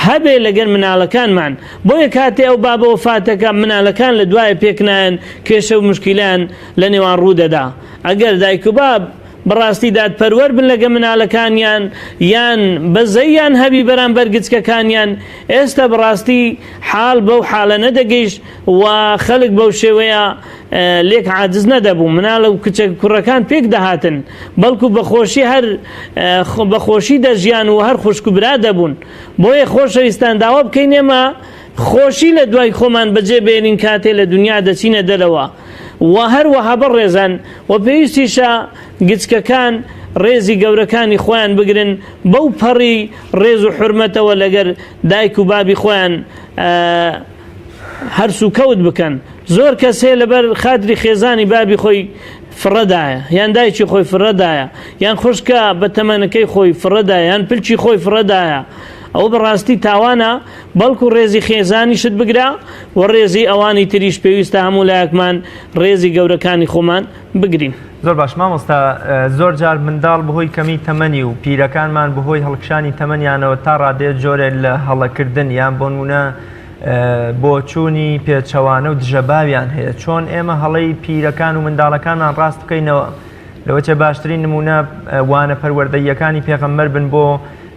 هەبێ لەگەر منالەکانمان بۆیە کاتێ ئەو بابە وەفاتەکا منالەکان لە دوایە پێک نایەن کێشە و مشکیلەیان لە نێوان ڕوو دەدا ئەگەر دایک و باب بەڕاستی دادپەروەر بن لەگە منالەکانیان یان بەزەیان هەبی بەرامبەر گچکەکانیان ئێستا بەڕاستی حاڵ بەو حاڵە نەدەگەیشت و خەلک بەو شێوەیە لێک عاجز نەدەبوو مناڵ و کچە کوڕەکان پێک دەهاتن بەڵکو بەخۆشی هەر بەخۆشی دەژیان و هەر خوشک و برا دەبوون بۆیە خۆشەویستان داوا بکەین ئێمە خۆشی لە دوای خۆمان بەجێ بێنین کاتێ لە دنیا دەچینە دەرەوە و هەروەها بەڕێزان و پێویستیشە گچکەکان ڕێزی گەورەکانی خۆیان بگرن بەو پەڕی ڕێز و حورمەتەوە لەگەر دایک و بابی خۆیان هەرسوکەوت بکەن زۆر کەس هەیە لەبەر خاتری خێزانی بابی خۆی فڕەدایە یان دایکی خۆی فڕەدایە یان خوشکە بە تەمەنەکەی خۆی فڕەدایە یان پلکی خۆی فڕەدایە ئەو بەڕاستی تاوانە بەڵکو ڕێزی خێزانیشت بگرە و ڕێزی ئەوانی تریش پێویستە هەموو لایەکمان ڕێزی گەورەکانی خۆمان بگرین. زۆر باش مامۆستا زۆر جار منداڵ بەهۆی کەمی تەمەنی و پیرەکانمان بەهۆی هەڵکشانی تەمەنیانەوە تا ڕادەیە جۆرێک لە هەڵەکردن یان بۆنمونە بۆچوونی پێچەوانە و دژەباویان هەیە چۆن ئێمە هەڵەی پیرەکان و منداڵەکانمان ڕاست بکەینەوە لەوەچێ باشترین نمونە وانە پەروەردەییەکانی پێغەمبەر بن بۆ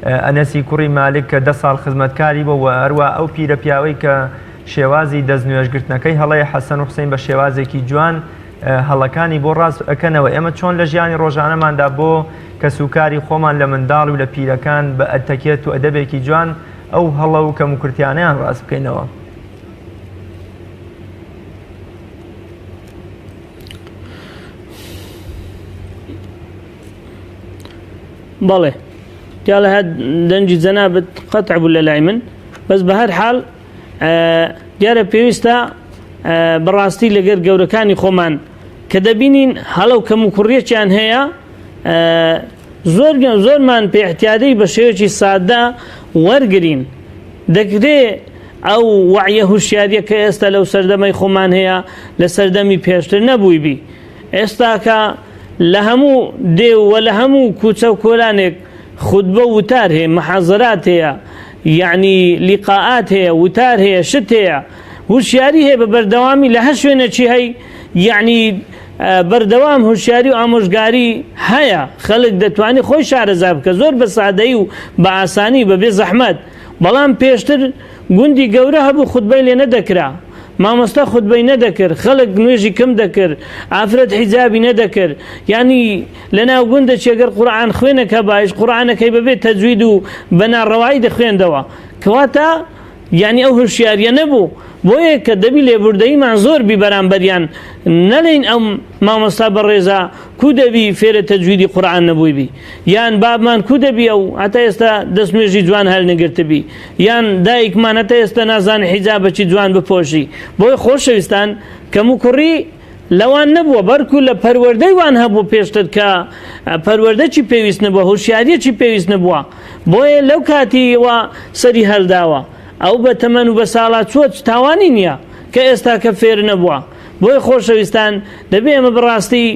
ئەنەسی کوڕی مالک کە دە ساڵ خزمەتکاری بۆ و هەروە ئەو پیرە پیاوەی کە شێوازی دەست نوێژگرتنەکەی هەڵەیە حەسەن و حسین بە شێوازێکی جوان هەڵەکانی بۆ ڕاست ئەکەنەوە ئێمە چۆن لە ژیانی ڕۆژانەماندا بۆ کەسوکاری خۆمان لە منداڵ و لە پیرەکان بە ئەتەکێت و ئەدەبێکی جوان ئەو هەڵە و کەموکورتیانەیان ڕاست بکەینەوە. بەڵێ دیالە هەر دەنگی جەنابت قەتع بوو لە لای من بەس بە هەر حال دیارە پێویستە بەڕاستی لەگەر گەورەکانی خۆمان کە دەبینین هەڵە و کەم و کوڕیەکیان هەیە زۆر زۆرمان پێ احتیادەی بە شێوەیەکی سادە وەرگین دەکرێ ئەو وعیە هوشیاریە کە ئێستا لەو سەردەمەی خۆمان هەیە لە سەردەمی پێشتر نەبووی بی ئێستاکە لە هەموو دێ و لە هەموو کوچە و کۆلانێک خوتبە و وتار هەیە محازەرات هەیە یعنی لیقاعات هەیە وتار هەیە شت هەیە هوشیاری هەیە بە بەردەوامی لە هەر شوێنێکی هەی یعنی بەردەوام هوشیاری و ئامۆژگاری هەیە خەڵک دەتوانێت خۆی شارەزا بکە زۆر بە سادەیی و بە ئاسانی بەبێ زەحمەت بەڵام پێشتر گوندی گەورە هەبوو خوتبەی لێ نەدەکرا مامۆستا خوتبەی نەدەکرد خەڵک نوێژی کەم دەکرد ئافرەت حیجابی نەدەکرد یعنی لەناو گوندە چێگەر قورئان خوێنێک هەبایش قورئانەکەی بەبێ تەجوید و بە ناڕەوایی دەخوێندەوە کەواتە یانی ئەو هۆشیاریە نەبوو بۆیە کە دەبی لێبوردەییمان زۆر بی بەرامبەریان نەلێین ئەم مامۆستا بەڕێزە کو دەبی فێرە تەجویدی قورئان نەبووی بی یان بابمان کو دەبی ئەو هەتا ئێستا دەست نوێژی جوان هەلنەگرتبی یان دایکمان هەتا ئێستا نازانێ حیجابەکی جوان بپۆشی بۆیە خۆشەویستان کەموکوڕی لەوان نەبووە بەرکو لە پەروەردەی وان هەبوو پێشتر کە پەروەردەکی پێویست نەبووە هۆشیاریەکی پێویست نەبووە بۆیە لەو کاتیوە سەری هەلداوە ئەو بە تەمەن و بە ساڵا چووە تاوانی نییە کە ئێستا کە فێر نەبووە بۆیە خۆشەویستان دەبێ ئێمە بەڕاستی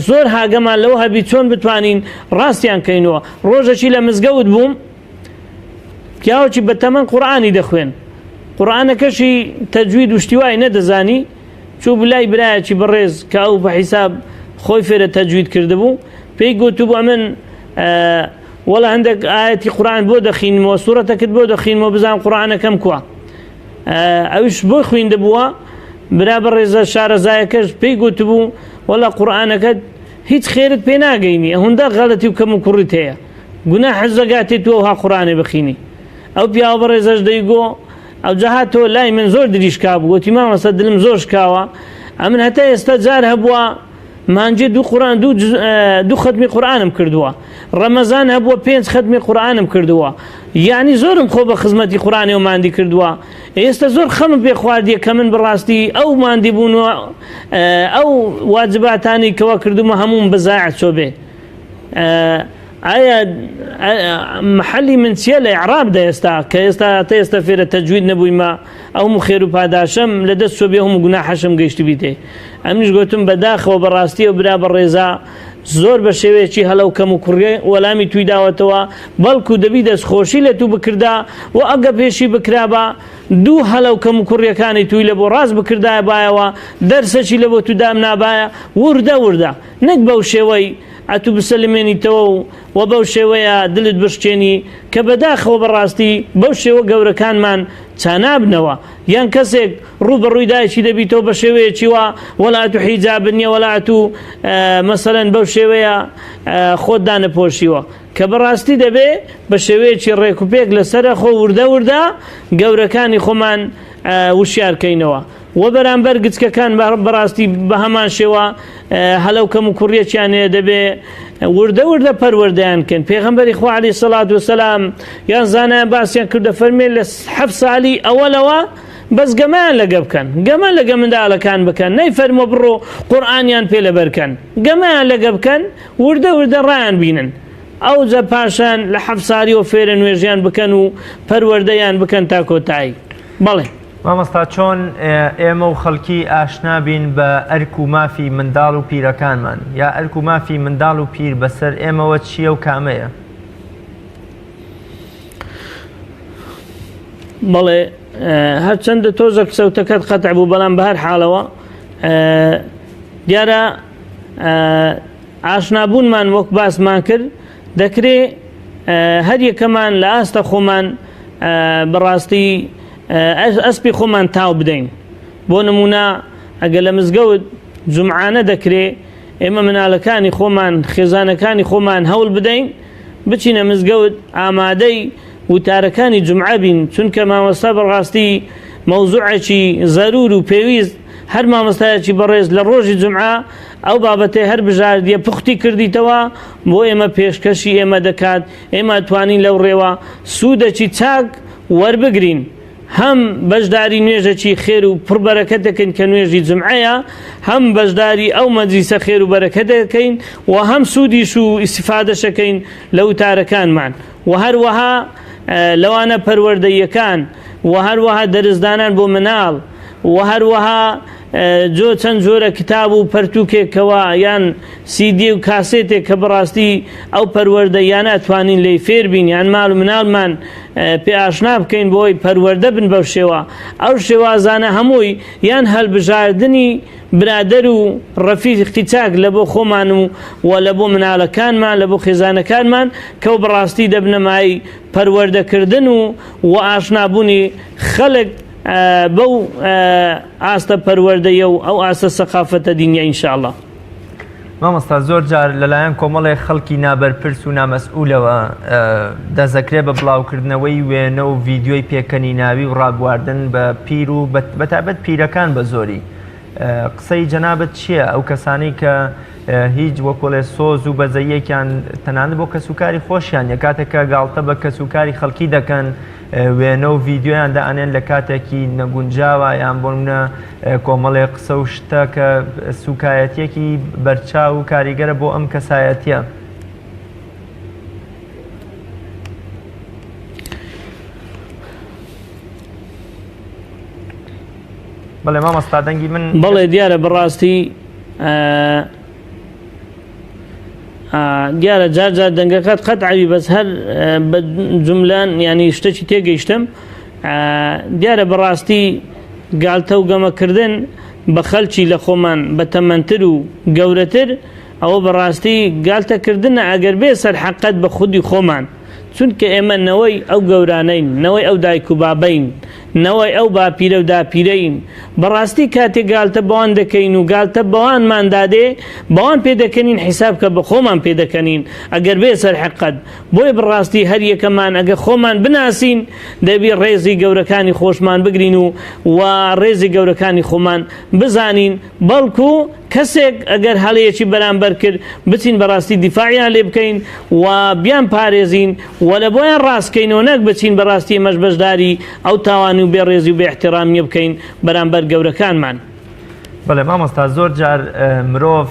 زۆر هاگەمان لەوە هەبی چۆن بتوانین ڕاستیان کەینەوە ڕۆژەکی لە مزگەوت بووم پیاوەکی بەتەمەن قورئانی دەخوێن قورئانەکەشی تەجوید و شتی وای نەدەزانی چوو بوو لای برایەکی بەڕێز کە ئەو بە حیساب خۆی فێرە تەجوید کردبوو پێی گوتبوو ئەمن وەڵا هەندێک ئاەتی قورئان بۆ دەخینمەوە سوورەتەکەت بۆ دەخینمەوە بزان قورئانەکەم کوا ئەوش بۆ خوێندبووە برا بەڕێزە شارەزایەکەش پێی گوتبوو وەڵا قورئانەکەت هیچ خێرت پێ ناگەینی ئەوەندە غەڵەتی و کەم و کوڕیت هەیە گوناحت زەگاتێ تۆ ئەوها قورئانێ بخینی ئەو پیاوە بەڕێزەش دەیگۆ ئەوجا هاتەوە لای من زۆر دلی شکابوو گۆتی مامۆستا دلم زۆر شکاوە ئەمن هەتا ئێستا جار هەبووە مانجێ دوو قورآن دوو دوو خەتمی قورآنم کردووە ڕەمەزان هەبووە پێنج خەتمی قورآنم کردووە یعنی زۆرم خۆ بە خزمەتی قورآنی و ماندی کردووە ئێستا زۆر خەمم پێ خواردیە کە من بەڕاستی ئەو ماندی بوون و ئەو واجباتانی کەوا کردومە هەمووم بەزایع چۆ بێ ئایا محەلی من چیە لە ئیعرابدا ئێستا کە ئێستا تا ئێستا فێرە تەجوید نەبوویمە ئەو هەموو خێر و پاداشەم لە دەست چۆ بێ هەموو گوناحەشم گەیشتبیتێ ئەمنیش گوتم بەداخەوە بەڕاستی ئەو برا بەڕێزە. زۆر بە شێوەیەکی هەڵە و کەموکوڕی وەلامی توی داوەتەوە، بەڵکو دەبی دەستخۆشی لە تو بکردا و ئەگە پێشی بکرابا دوو هەڵە و کەموکوڕیەکانی توی لە بۆ ڕاست بکردایەبایەوە دەرسەکی لە بۆ تو دامنابایە وردە وردە نەک بەو شێوەی ئەتو بسەلمێنیتەوە و وە بەو شێوەیە دلت بشکێنی کە بەداخەوە بەڕاستی بەو شێوە گەورەکانمان چانابنەوە یان کەسێک ڕوو بە ڕووی دایکی دەبیتەوە بە شێوەیەکی وا وەلا ئەتو حیجابت نییە وەلا ئەتو مەسەلەن بەو شێوەیە خۆت دانەپۆشیوە کە بەڕاستی دەبێ بە شێوەیەکی ڕێک و پێک لەسەرە خۆ وردە وردە گەورەکانی خۆمان وشیار کەینەوە وە بەرامبەر گچکەکان بەڕاستی بە هەمان شێوە هەلە و کەم و کوڕیەکیان هەیە دەبێ وردە وردە پەروەردەیان بکەن پێغەمبەری خوا عەلەیهی سەڵات وسەلام یان زانایان باسیان کردە فەرمێ لە حەفت سالی ئەوەلەوە بەس گەمەیان لەگە بکەن گەمە لەگە منداڵەکان بکەن نەی فەرمۆ بڕۆ قورئانیان پێ لەبەرکەن گەمەیان لەگە بکەن وردە وردە ڕایان بینن ئەوجە پاشان لە حەفت سالیەوە فێرە نوێژیان بکەن و پەروەردەیان بکەن تا کۆتایی بەڵێ. مامۆستا چۆن ئێمە و خەڵکی ئاشنا بین بە ئەرک و مافی منداڵ و پیرەکانمان یا ئەرک و مافی منداڵ و پیر بەسەر ئێمەوە چییە و کامەیە؟ بەڵێ هەرچەندە تۆزەک سەوتەکەت قەتع بوو بەڵام بە هەر حاڵەوە دیارە ئاشنابوونمان وەک باسمان کرد دەکرێ هەر یەکەمان لە ئاستە خۆمان بەڕاستی ئەسپی خۆمان تاو بدەین بۆ نمونە ئەگەر لە مزگەوت جومعانە دەکرێ ئێمە منالەکانی خۆمان خێزانەکانی خۆمان هەوڵ بدەین بچینە مزگەوت ئامادەی وتارەکانی جومعە بین چونکە مامۆستا بەڕاستی مەوزوعێکی زەرور و پێویست هەر مامۆستایەکی بەڕێز لە ڕۆژی جومعە ئەو بابەتەی هەر بژاردیە پوختی کردیتەوە بۆ ئێمە پێشکەشی ئێمە دەکات ئێمە توانین لەو ڕێوە سوودەکی چاک وەربگرین هەم بەشداری نوێژەکی خێر و پڕ بەرەکەت دەکەین کە نوێژی جومعەیە هەم بەشداری ئەو مەجلیسە خێر و بەرەکەت دەکەین و هەم سوودیش و ئیستیفادەشەکەین لە وتارەکانمان و هەروەها لەوانە پەروەردەییەکان و هەروەها دەرسدانان بۆ مناڵ و هەروەها جۆ چەند جۆرە کتاب و پەرتوکێک کەوا یان سیدی و کاسێتێک کە بەڕاستی ئەو پەروەردەییانە ئەتوانین لێی فێر بین یان ماڵ و مناڵمان پێ ئاشنا بکەین بۆی پەروەردە بن بەو شێوە ئەو شێوازانە هەمووی یان هەلبژاردنی برادەر و ڕەفیقی چاک لە بۆ خۆمان و و لە بۆ مناڵەکانمان لە بۆ خێزانەکانمان کەو بەڕاستی دەبنە مایەی پەروەردەکردن و و ئاشنابوونی خەلک بەو ئاستە پەروەردەیە و ئەو ئاستە سەقافەتە دینیە ان شاء اللە. مامۆستا زۆر جار لەلایەن کۆمەڵێک خەڵکی نابەرپرس و نامەسئولەوە دەستدەکرێت بە بڵاوکردنەوەی وێنە و ڤیدیۆی پێکەنیناوی و ڕابواردن بە پیر و بەتایبەت پیرەکان بە زۆری قسەی جەنابت چییە ئەو کەسانی کە هیچ وەکوڵێ سۆز و بەزەیەکیان تەنانەت بۆ کەسوکاری خۆشیان نیە کاتێک کە گاڵتە بە کەسوکاری خەڵکی دەکەن وێنە و ڤیدیۆیان دائەنێن لە کاتێکی نەگونجاوە یان بۆ نمونە کۆمەڵێ قسە و شتە کە سوکایەتیەکی بەرچاو و کاریگەرە بۆ ئەم کەسایەتیە. بەڵێ مامۆستا دەنگی من بەڵێ دیارە بەڕاستی دیارە جار جار دەنگەکەت قەت عەوی بەس هەر بە جملان ینی شتێکی تێگەیشتم دیارە بەڕاستی گالتە و گەمەکردن بە خەلکی لە خۆمان بە تەمەنتر و گەورەتر ئەوە بەڕاستی گالتەکردنە ئەگەر بێ سەر حەقەت بە خودی خۆمان چونکە ئێمە نەوەی ئەو گەورانەین، نەوەی ئەو دایک و بابەین، نەوەی ئەو باپیرە و داپیرەین، بەڕاستی کاتێ گالتە بەوان دەکەین و گالتە بەوانمان دادێ، بەوان پێ دەکەنین حیساب کە بە خۆمان پێ دەکەنین، ئەگەر بێ سەر حەقەت. بۆیە بەڕاستی هەر یەکەمان ئەگەر خۆمان بناسین، دەبی ڕێزی گەورەکانی خۆشمان بگرین و و ڕێزی گەورەکانی خۆمان بزانین، بەڵکو کەسێک ئەگەر هەڵەیەکی بەرامبەر کرد بچین بەڕاستی دیفاعیان لێ بکەین و بیان پارێزین و لە بۆیان ڕاست کەینەوە نەک بچین بەڕاستی ئێمەش بەشداری ئەو تاوان و بێڕێزی و بێ ئیحترامیە بکەین بەرامبەر گەورەکانمان. بەڵێ مامۆستا زۆر جار مرۆڤ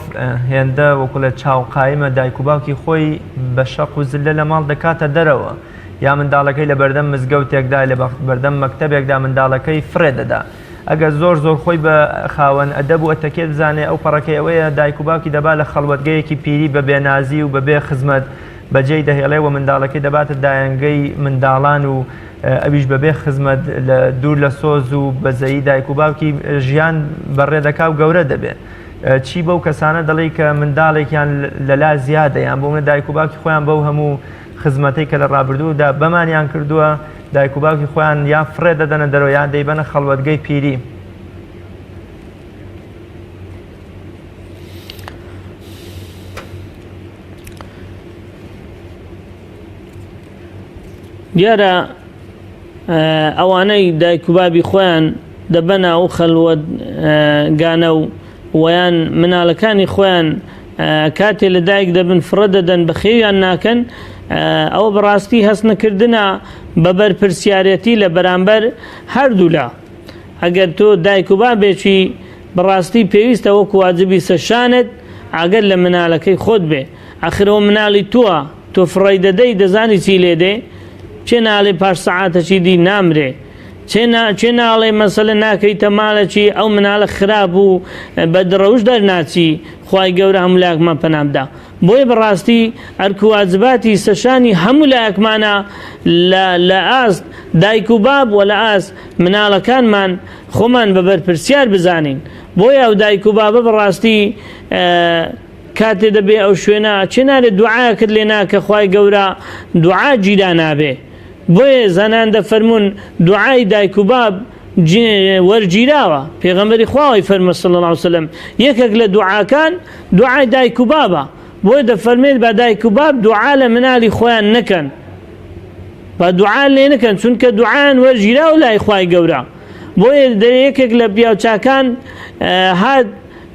هێندە وەکوڵێ چاو قایمە دایک و باوکی خۆی بە شەق و زلە لە ماڵ دەکاتە دەرەوە یا منداڵەکەی لە بەردەم مزگەوتێکدا لە بەردەم مەکتەبێکدا منداڵەکەی فڕێ دەدا. ئەگەر زۆر زۆر خۆی بە خاوەن ئەدەب و ئەتەکێت بزانێ ئەو پەڕەکەی ئەوەیە دایک و باوکی دەبا لە خەڵوەتگەیەکی پیری بە بێنازی و بەبێ خزمەت بەجێی دەهێڵێ و منداڵەکەی دەباتە دایەنگەی منداڵان و ئەویش بەبێ خزمەت لە دوور لە سۆز و بەزەیی دایک و باوکی ژیان بەڕێ دەکا و گەورە دەبێ. چی بەو کەسانە دەڵێی کە منداڵێکیان لەلا زیادە یان بۆ منە دایک و باوکی خۆیان بەو هەموو خزمەتەی کە لە ڕابردوودا بەمانیان کردووە دایک و باوکی خۆیان یان فڕێ دەدەنە دەرەوە یان دەیبەنە خەڵوەتگەی پیری؟ دیارە ئەوانەی دایک و بابی خۆیان دەبەنە ئەو خەلوەت گانە و ویان مناڵەکانی خۆیان کاتێ لە دایک دەبن فڕە دەدەن بەخێویان ناکەن ئەوە بەڕاستی هەست نەکردنە بە بەرپرسیارەتی لە بەرامبەر هەردوولا ئەگەر تۆ دایک و بابێکی بەڕاستی پێویستە وەکو واجبی سەرشانت ئاگەر لە منالەکەی خۆت بێ ئەخر ئەوە منالی تۆە تۆ فڕێی دەدەی دەزانی چی لێ دێ کێ ناڵێ پاش سەعاتەکی دی نامرێ چێ نا کێ ناڵێ مەسەلە ناکەیتە ماڵەکی ئەو منالە خراپ و بەدڕەوش دەرناچی خوای گەورە هەموو لایەکمان پەنا بدا بۆیە بەڕاستی ئەرک و واجباتی سەرشانی هەموو لایەکمانە لە لە ئاست دایک و باب وە لە ئاست مناڵەکانمان خۆمان بە بەرپرسیار بزانین بۆیە ئەو دایک و بابە بەڕاستی کاتێ دەبێ ئەو شوێنە چێ نارێ دوعاکت لێ ناکە خوای گەورە دوعا گیرا نابێ بۆیە زانایان دەفەرموون دوعای دایک و باب وەرگیراوە پێغەمبەری خواوەی فەرمە صلی الله علیه وسلم یەکێک لە دوعاکان دوعای دایک و بابە بۆیە دەفەرمێت با دایک و باب دوعا لە منالی خۆیان نەکەن با دوعا لێ نەکەن چونکە دوعایان وەرگیراوە لای خوای گەورە بۆیە یەکێک لە پیاوچاکان هات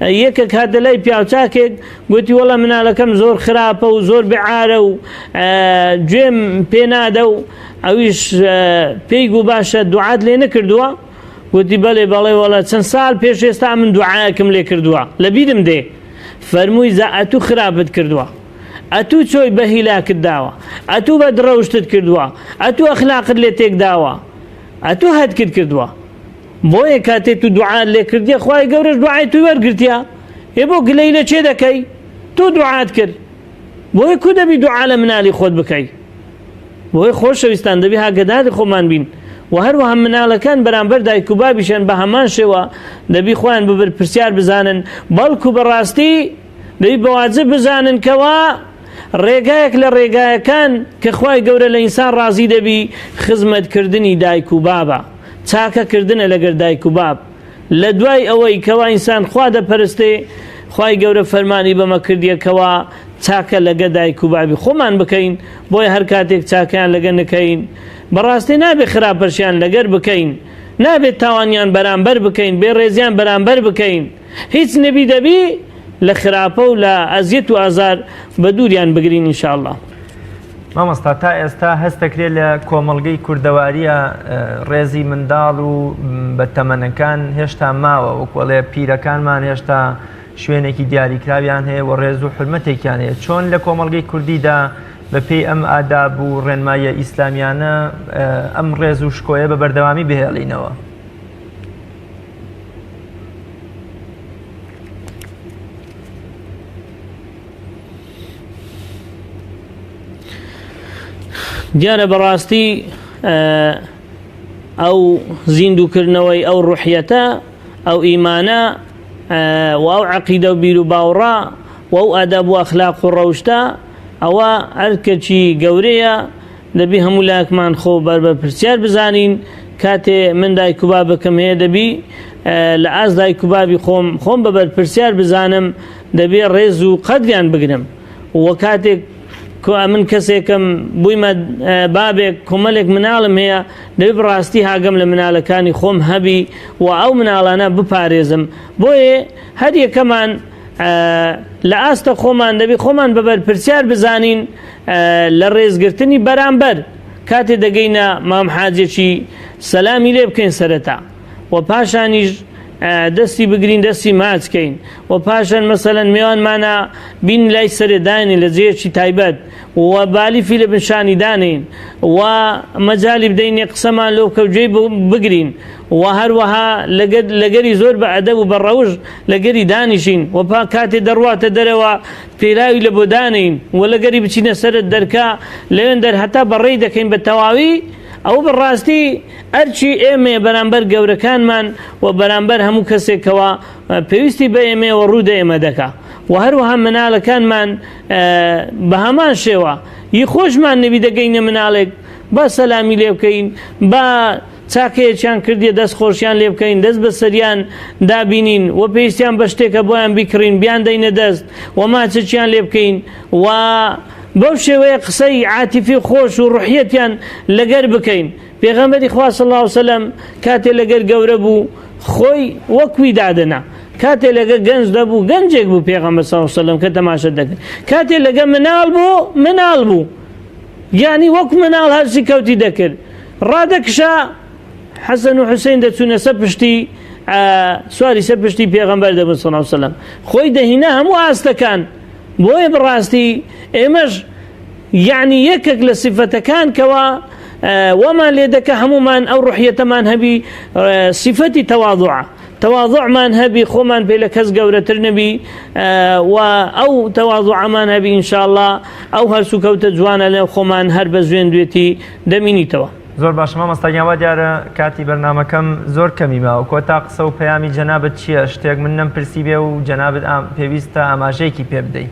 یەکێک هاتە لای پیاوچاکێک گوتی وەڵا منالەکەم زۆر خراپە و زۆر بێعارە و گوێم پێ نادە و ئەویش پێی گوو باشە دوعات لێ نەکردووە گوتی بەڵێ بەڵێ وەڵا چەند ساڵ پێش ئێستا من دوعایەکم لێ کردووە لە بیرم دێ فەرمووی جا ئەتوو خراپت کردووە ئەتوو چۆی بە هیلاکت داوە ئەتوو بە دڕەوشتت کردووە ئەتوو ئەخلاقت لێ تێک داوە ئەتوو هەتکت کردووە بۆیە کاتێ تو دوعات لێ کردیە خوای گەورەش دوعای توی وەرگرتیە ئێ بۆ گلەی لە کێ دەکەی تۆ دوعات کرد بۆیە کو دەبی دوعا لە منالی خۆت بکەی بۆیە خۆشەویستان دەبی هاگەداری خۆمان بین و هەروەها مناڵەکان بەرامبەر دایک و بابیشیان بە هەمان شێوە دەبی خۆیان ببر پرسیار بزانن بەڵکو بەڕاستی دەبی بەواجب بزانن کەوا ڕێگایەک لە ڕێگایەکان کە خوای گەورە لە ئینسان ڕازی دەبی خزمەتکردنی دایک و بابە چاکە کردنە لەگەر دایک و باب لە دوای ئەوەی کەوا ئینسان خوا دەپەرستێ خوای گەورە فەرمانی بەمە کردیە کەوا چاکە لەگە دایک و بابی خۆمان بکەین بۆیە هەر کاتێک چاکەیان لەگە نکەین بەڕاستی نابێ خراپەشیان لەگەر بکەین نابێت تاوانیان بەرامبەر بکەین بێ ڕێزیان بەرامبەر بکەین هیچ نەبی دەبی لە خراپە و لە ئەزیەت و ئازار بە دووریان بگرین ان شاء اللە. مامۆستا تا ئێستا هەست دەکرێت لە کۆمەڵگەی کوردەواریە ڕێزی منداڵ و بە تەمەنەکان هێشتا ماوە وەکوەڵێ پیرەکانمان هێشتا شوێنێکی دیاریکراویان هەیە و ڕێز و حرمەتێکیان هەیە چۆن لە کۆمەڵگەی کوردیدا بە پێی ئەم ئاداب و ڕێنماییە ئیسلامیانە ئەم ڕێز و شکۆیە بە بەردەوامی بهێڵینەوە؟ دیارە بەڕاستی ئەو زیندووکردنەوەی ئەو ڕوحیەتە ئەو ئیمانە و ئەو عەقیدە و بیر و باوڕە و ئەو ئەدەب و ئەخلاق و ڕەوشتە ئەوە ئەرکێکی گەورەیە دەبی هەموو لایەکمان خۆ بەر بەرپرسیار بزانین کاتێ من دایک و بابەکەم هەیە دەبی لە ئاست دایک و بابی خۆم خۆم بە بەرپرسیار بزانم دەبێ ڕێز و قەدریان بگرم و کاتێک من کەسێکم بوویمە بابێک کۆمەلێک مناڵم هەیە دەبێ بەڕاستی هاگەم لە منالەکانی خۆم هەبی و ئەو مناڵانە بپارێزم بۆیە هەر یەکەمان لە ئاستە خۆمان دەبی خۆمان بە بەرپرسیار بزانین لە ڕێزگرتنی بەرامبەر کاتێ دەگەینە مام حاجێکی سەلامی لێ بکەین سەرەتا و پاشانیش دەستی بگرین دەستی ماچ کەین و پاشان مەسەلەن مێوانمانە بین لای سەرێ داینین لە جێیەکی تایبەت و بالیفی لە بن شانی دانێین و مەجالی بدەینێ قسەمان لۆ بکە و گوێی بگرین و هەروەها لەگەری زۆر بە ئەدەب و بە ڕەوش لەگەری دانیشین و پا کاتێ دەڕواتە دەرەوە پێلاوی لە بۆ دانێین و لەگەری بچینە سەرە دەرکە لەوێن دەر هەتا بەڕێی دەکەین بە تەواوی ئەوە بە ڕاستی ئەرکی ئێمەیە بەرامبەر گەورەکانمان و بەرامبەر هەموو کەسێکەوە پێویستی بە ئێمەیە و ڕوو دە ئێمە دەکا و هەروەها منالەکانمان بە هەمان شێوە ی خۆشمان نەبی دەگەینە مناڵێک با سەلامی لێ بکەین با چاکەیەکیان کردیە دەست خۆشیان لێ بکەین دەست بە سەریان دابینین و پێویستیان بە شتێکە بۆیان بیکڕین بیان دەینە دەست و ماچێکیان لێ بکەین و بەو شێوەیە قسەی عاتیفی خۆش و ڕوحیەتیان لەگەر بکەین پێغەمبەری خوا صلی اللە علیە وسلم کاتێ لەگەر گەورە بوو خۆی وەکوی دادەنا کاتێ لەگە گەنج دەبوو گەنجێک بوو پێغەمبەر صلی اللە علیە وسلم کە تەماشا دەکرد کاتێ لەگە مناڵ بوو مناڵ بوو یعنی وەک مناڵ هەرچی کەوتی دەکرد ڕادەکشا حەسەن و حوسین دەچوونە سەر پشتی سواری سەر پشتی پێغەمبەر دەبوون صلی اللە علیه وسلم خۆی دەهینا هەموو ئاستەکان بۆیە بەڕاستی ئێمەش یەعنی یەکێک لە سیفەتەکان کەوا وامان لێ دەکا هەموومان ئەو ڕوحیەتەمان هەبی سیفەتی تەواضوعە تەواضعمان هەبی خۆمان پێ لە کەس گەورەتر نەبی و ئەو تەواضعەمان هەبی ئینشاءاللە ئەو هەرسوکەوتە جوانە لە خۆمان هەر بە زوێندوێتی دەمینیتەوە. زۆر باشە مامۆستا گیان وا دیارە کاتی بەرنامەکەم زۆر کەمی ماوە کۆتا قسە و پەیامی جەنابت چییە شتێک من نەمپرسی بێ و جەنابت پێویستە ئاماژەیەکی پێ بدەی؟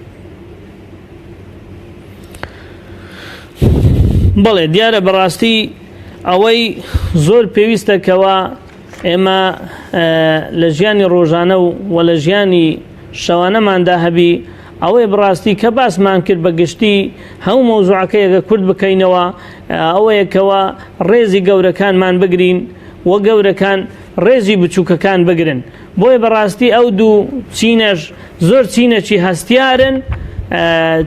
بەڵێ دیارە بەڕاستی ئەوەی زۆر پێویستە کەوا ئێمە لە ژیانی ڕۆژانە و وە لە ژیانی شەوانەماندا هەبی ئەوەیە بڕاستی کە باسمان کرد بە گشتی هەموو مەوزوعەکە یەکە کورت بکەینەوە ئەوەیە کەوا ڕێزی گەورەکانمان بگرین و گەورەکان ڕێزی بچووکەکان بگرن بۆیە بەڕاستی ئەو دوو چینەش زۆر چینەکی هەستیارن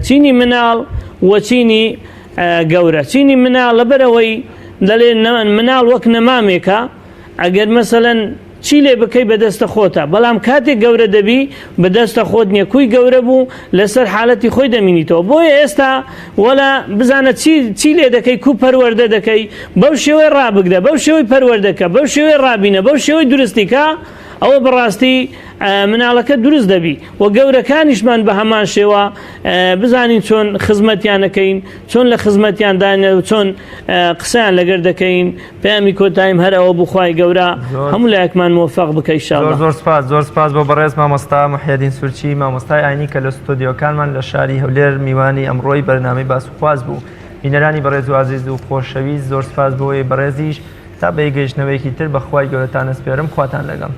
چینی مناڵ و چینی گەورە چینی مناڵ لەبەرەوەی دەڵێ مناڵ وەک نەمامێکە ئەگەر مەسەلەن چی لێ بکەی بەدەستە خۆتە بەڵام کاتێک گەورە دەبی بەدەستە خۆت نییە کوی گەورە بوو لەسەر حالەتی خۆی دەمینیتەوە بۆیە ئێستا وەلا بزانە چی چی لێ دەکەی کو پەروەردە دەکەی بەو شێوەی ڕابگرە بەو شێوەی پەروەردەکە بەو شێوەی ڕابینە بەو شێوەی دروستی کە ئەوە بەڕاستی مناڵەکە دروست دەبی و گەورەکانیشمان بە هەمان شێوە بزانین چۆن خزمەتیانەکەین چۆن لە خزمەتیان دانە و چۆن قسەیان لەگەر دەکەین پەیامی کۆتاییم هەر ئەوە بوو خوای گەورە هەموو لایەکمان مۆفەق بکە ان شاء الله. زۆر زۆر سپاس زۆر سپاس بۆ بەڕێز مامۆستا محیەدین سورچی مامۆستای ئاینی کە لە ستۆدیۆکانمان لە شاری هەولێر میوانی ئەمڕۆی بەرنامەی باس و خواست بوو بینەرانی بەڕێز و ئازیز و خۆشەویست زۆر سپاس بۆ بەڕێزیش تا بە گەیشتنەوەیەکی تر بە خوای گەورەتان ئەسپێرم خواتان لەگەڵ.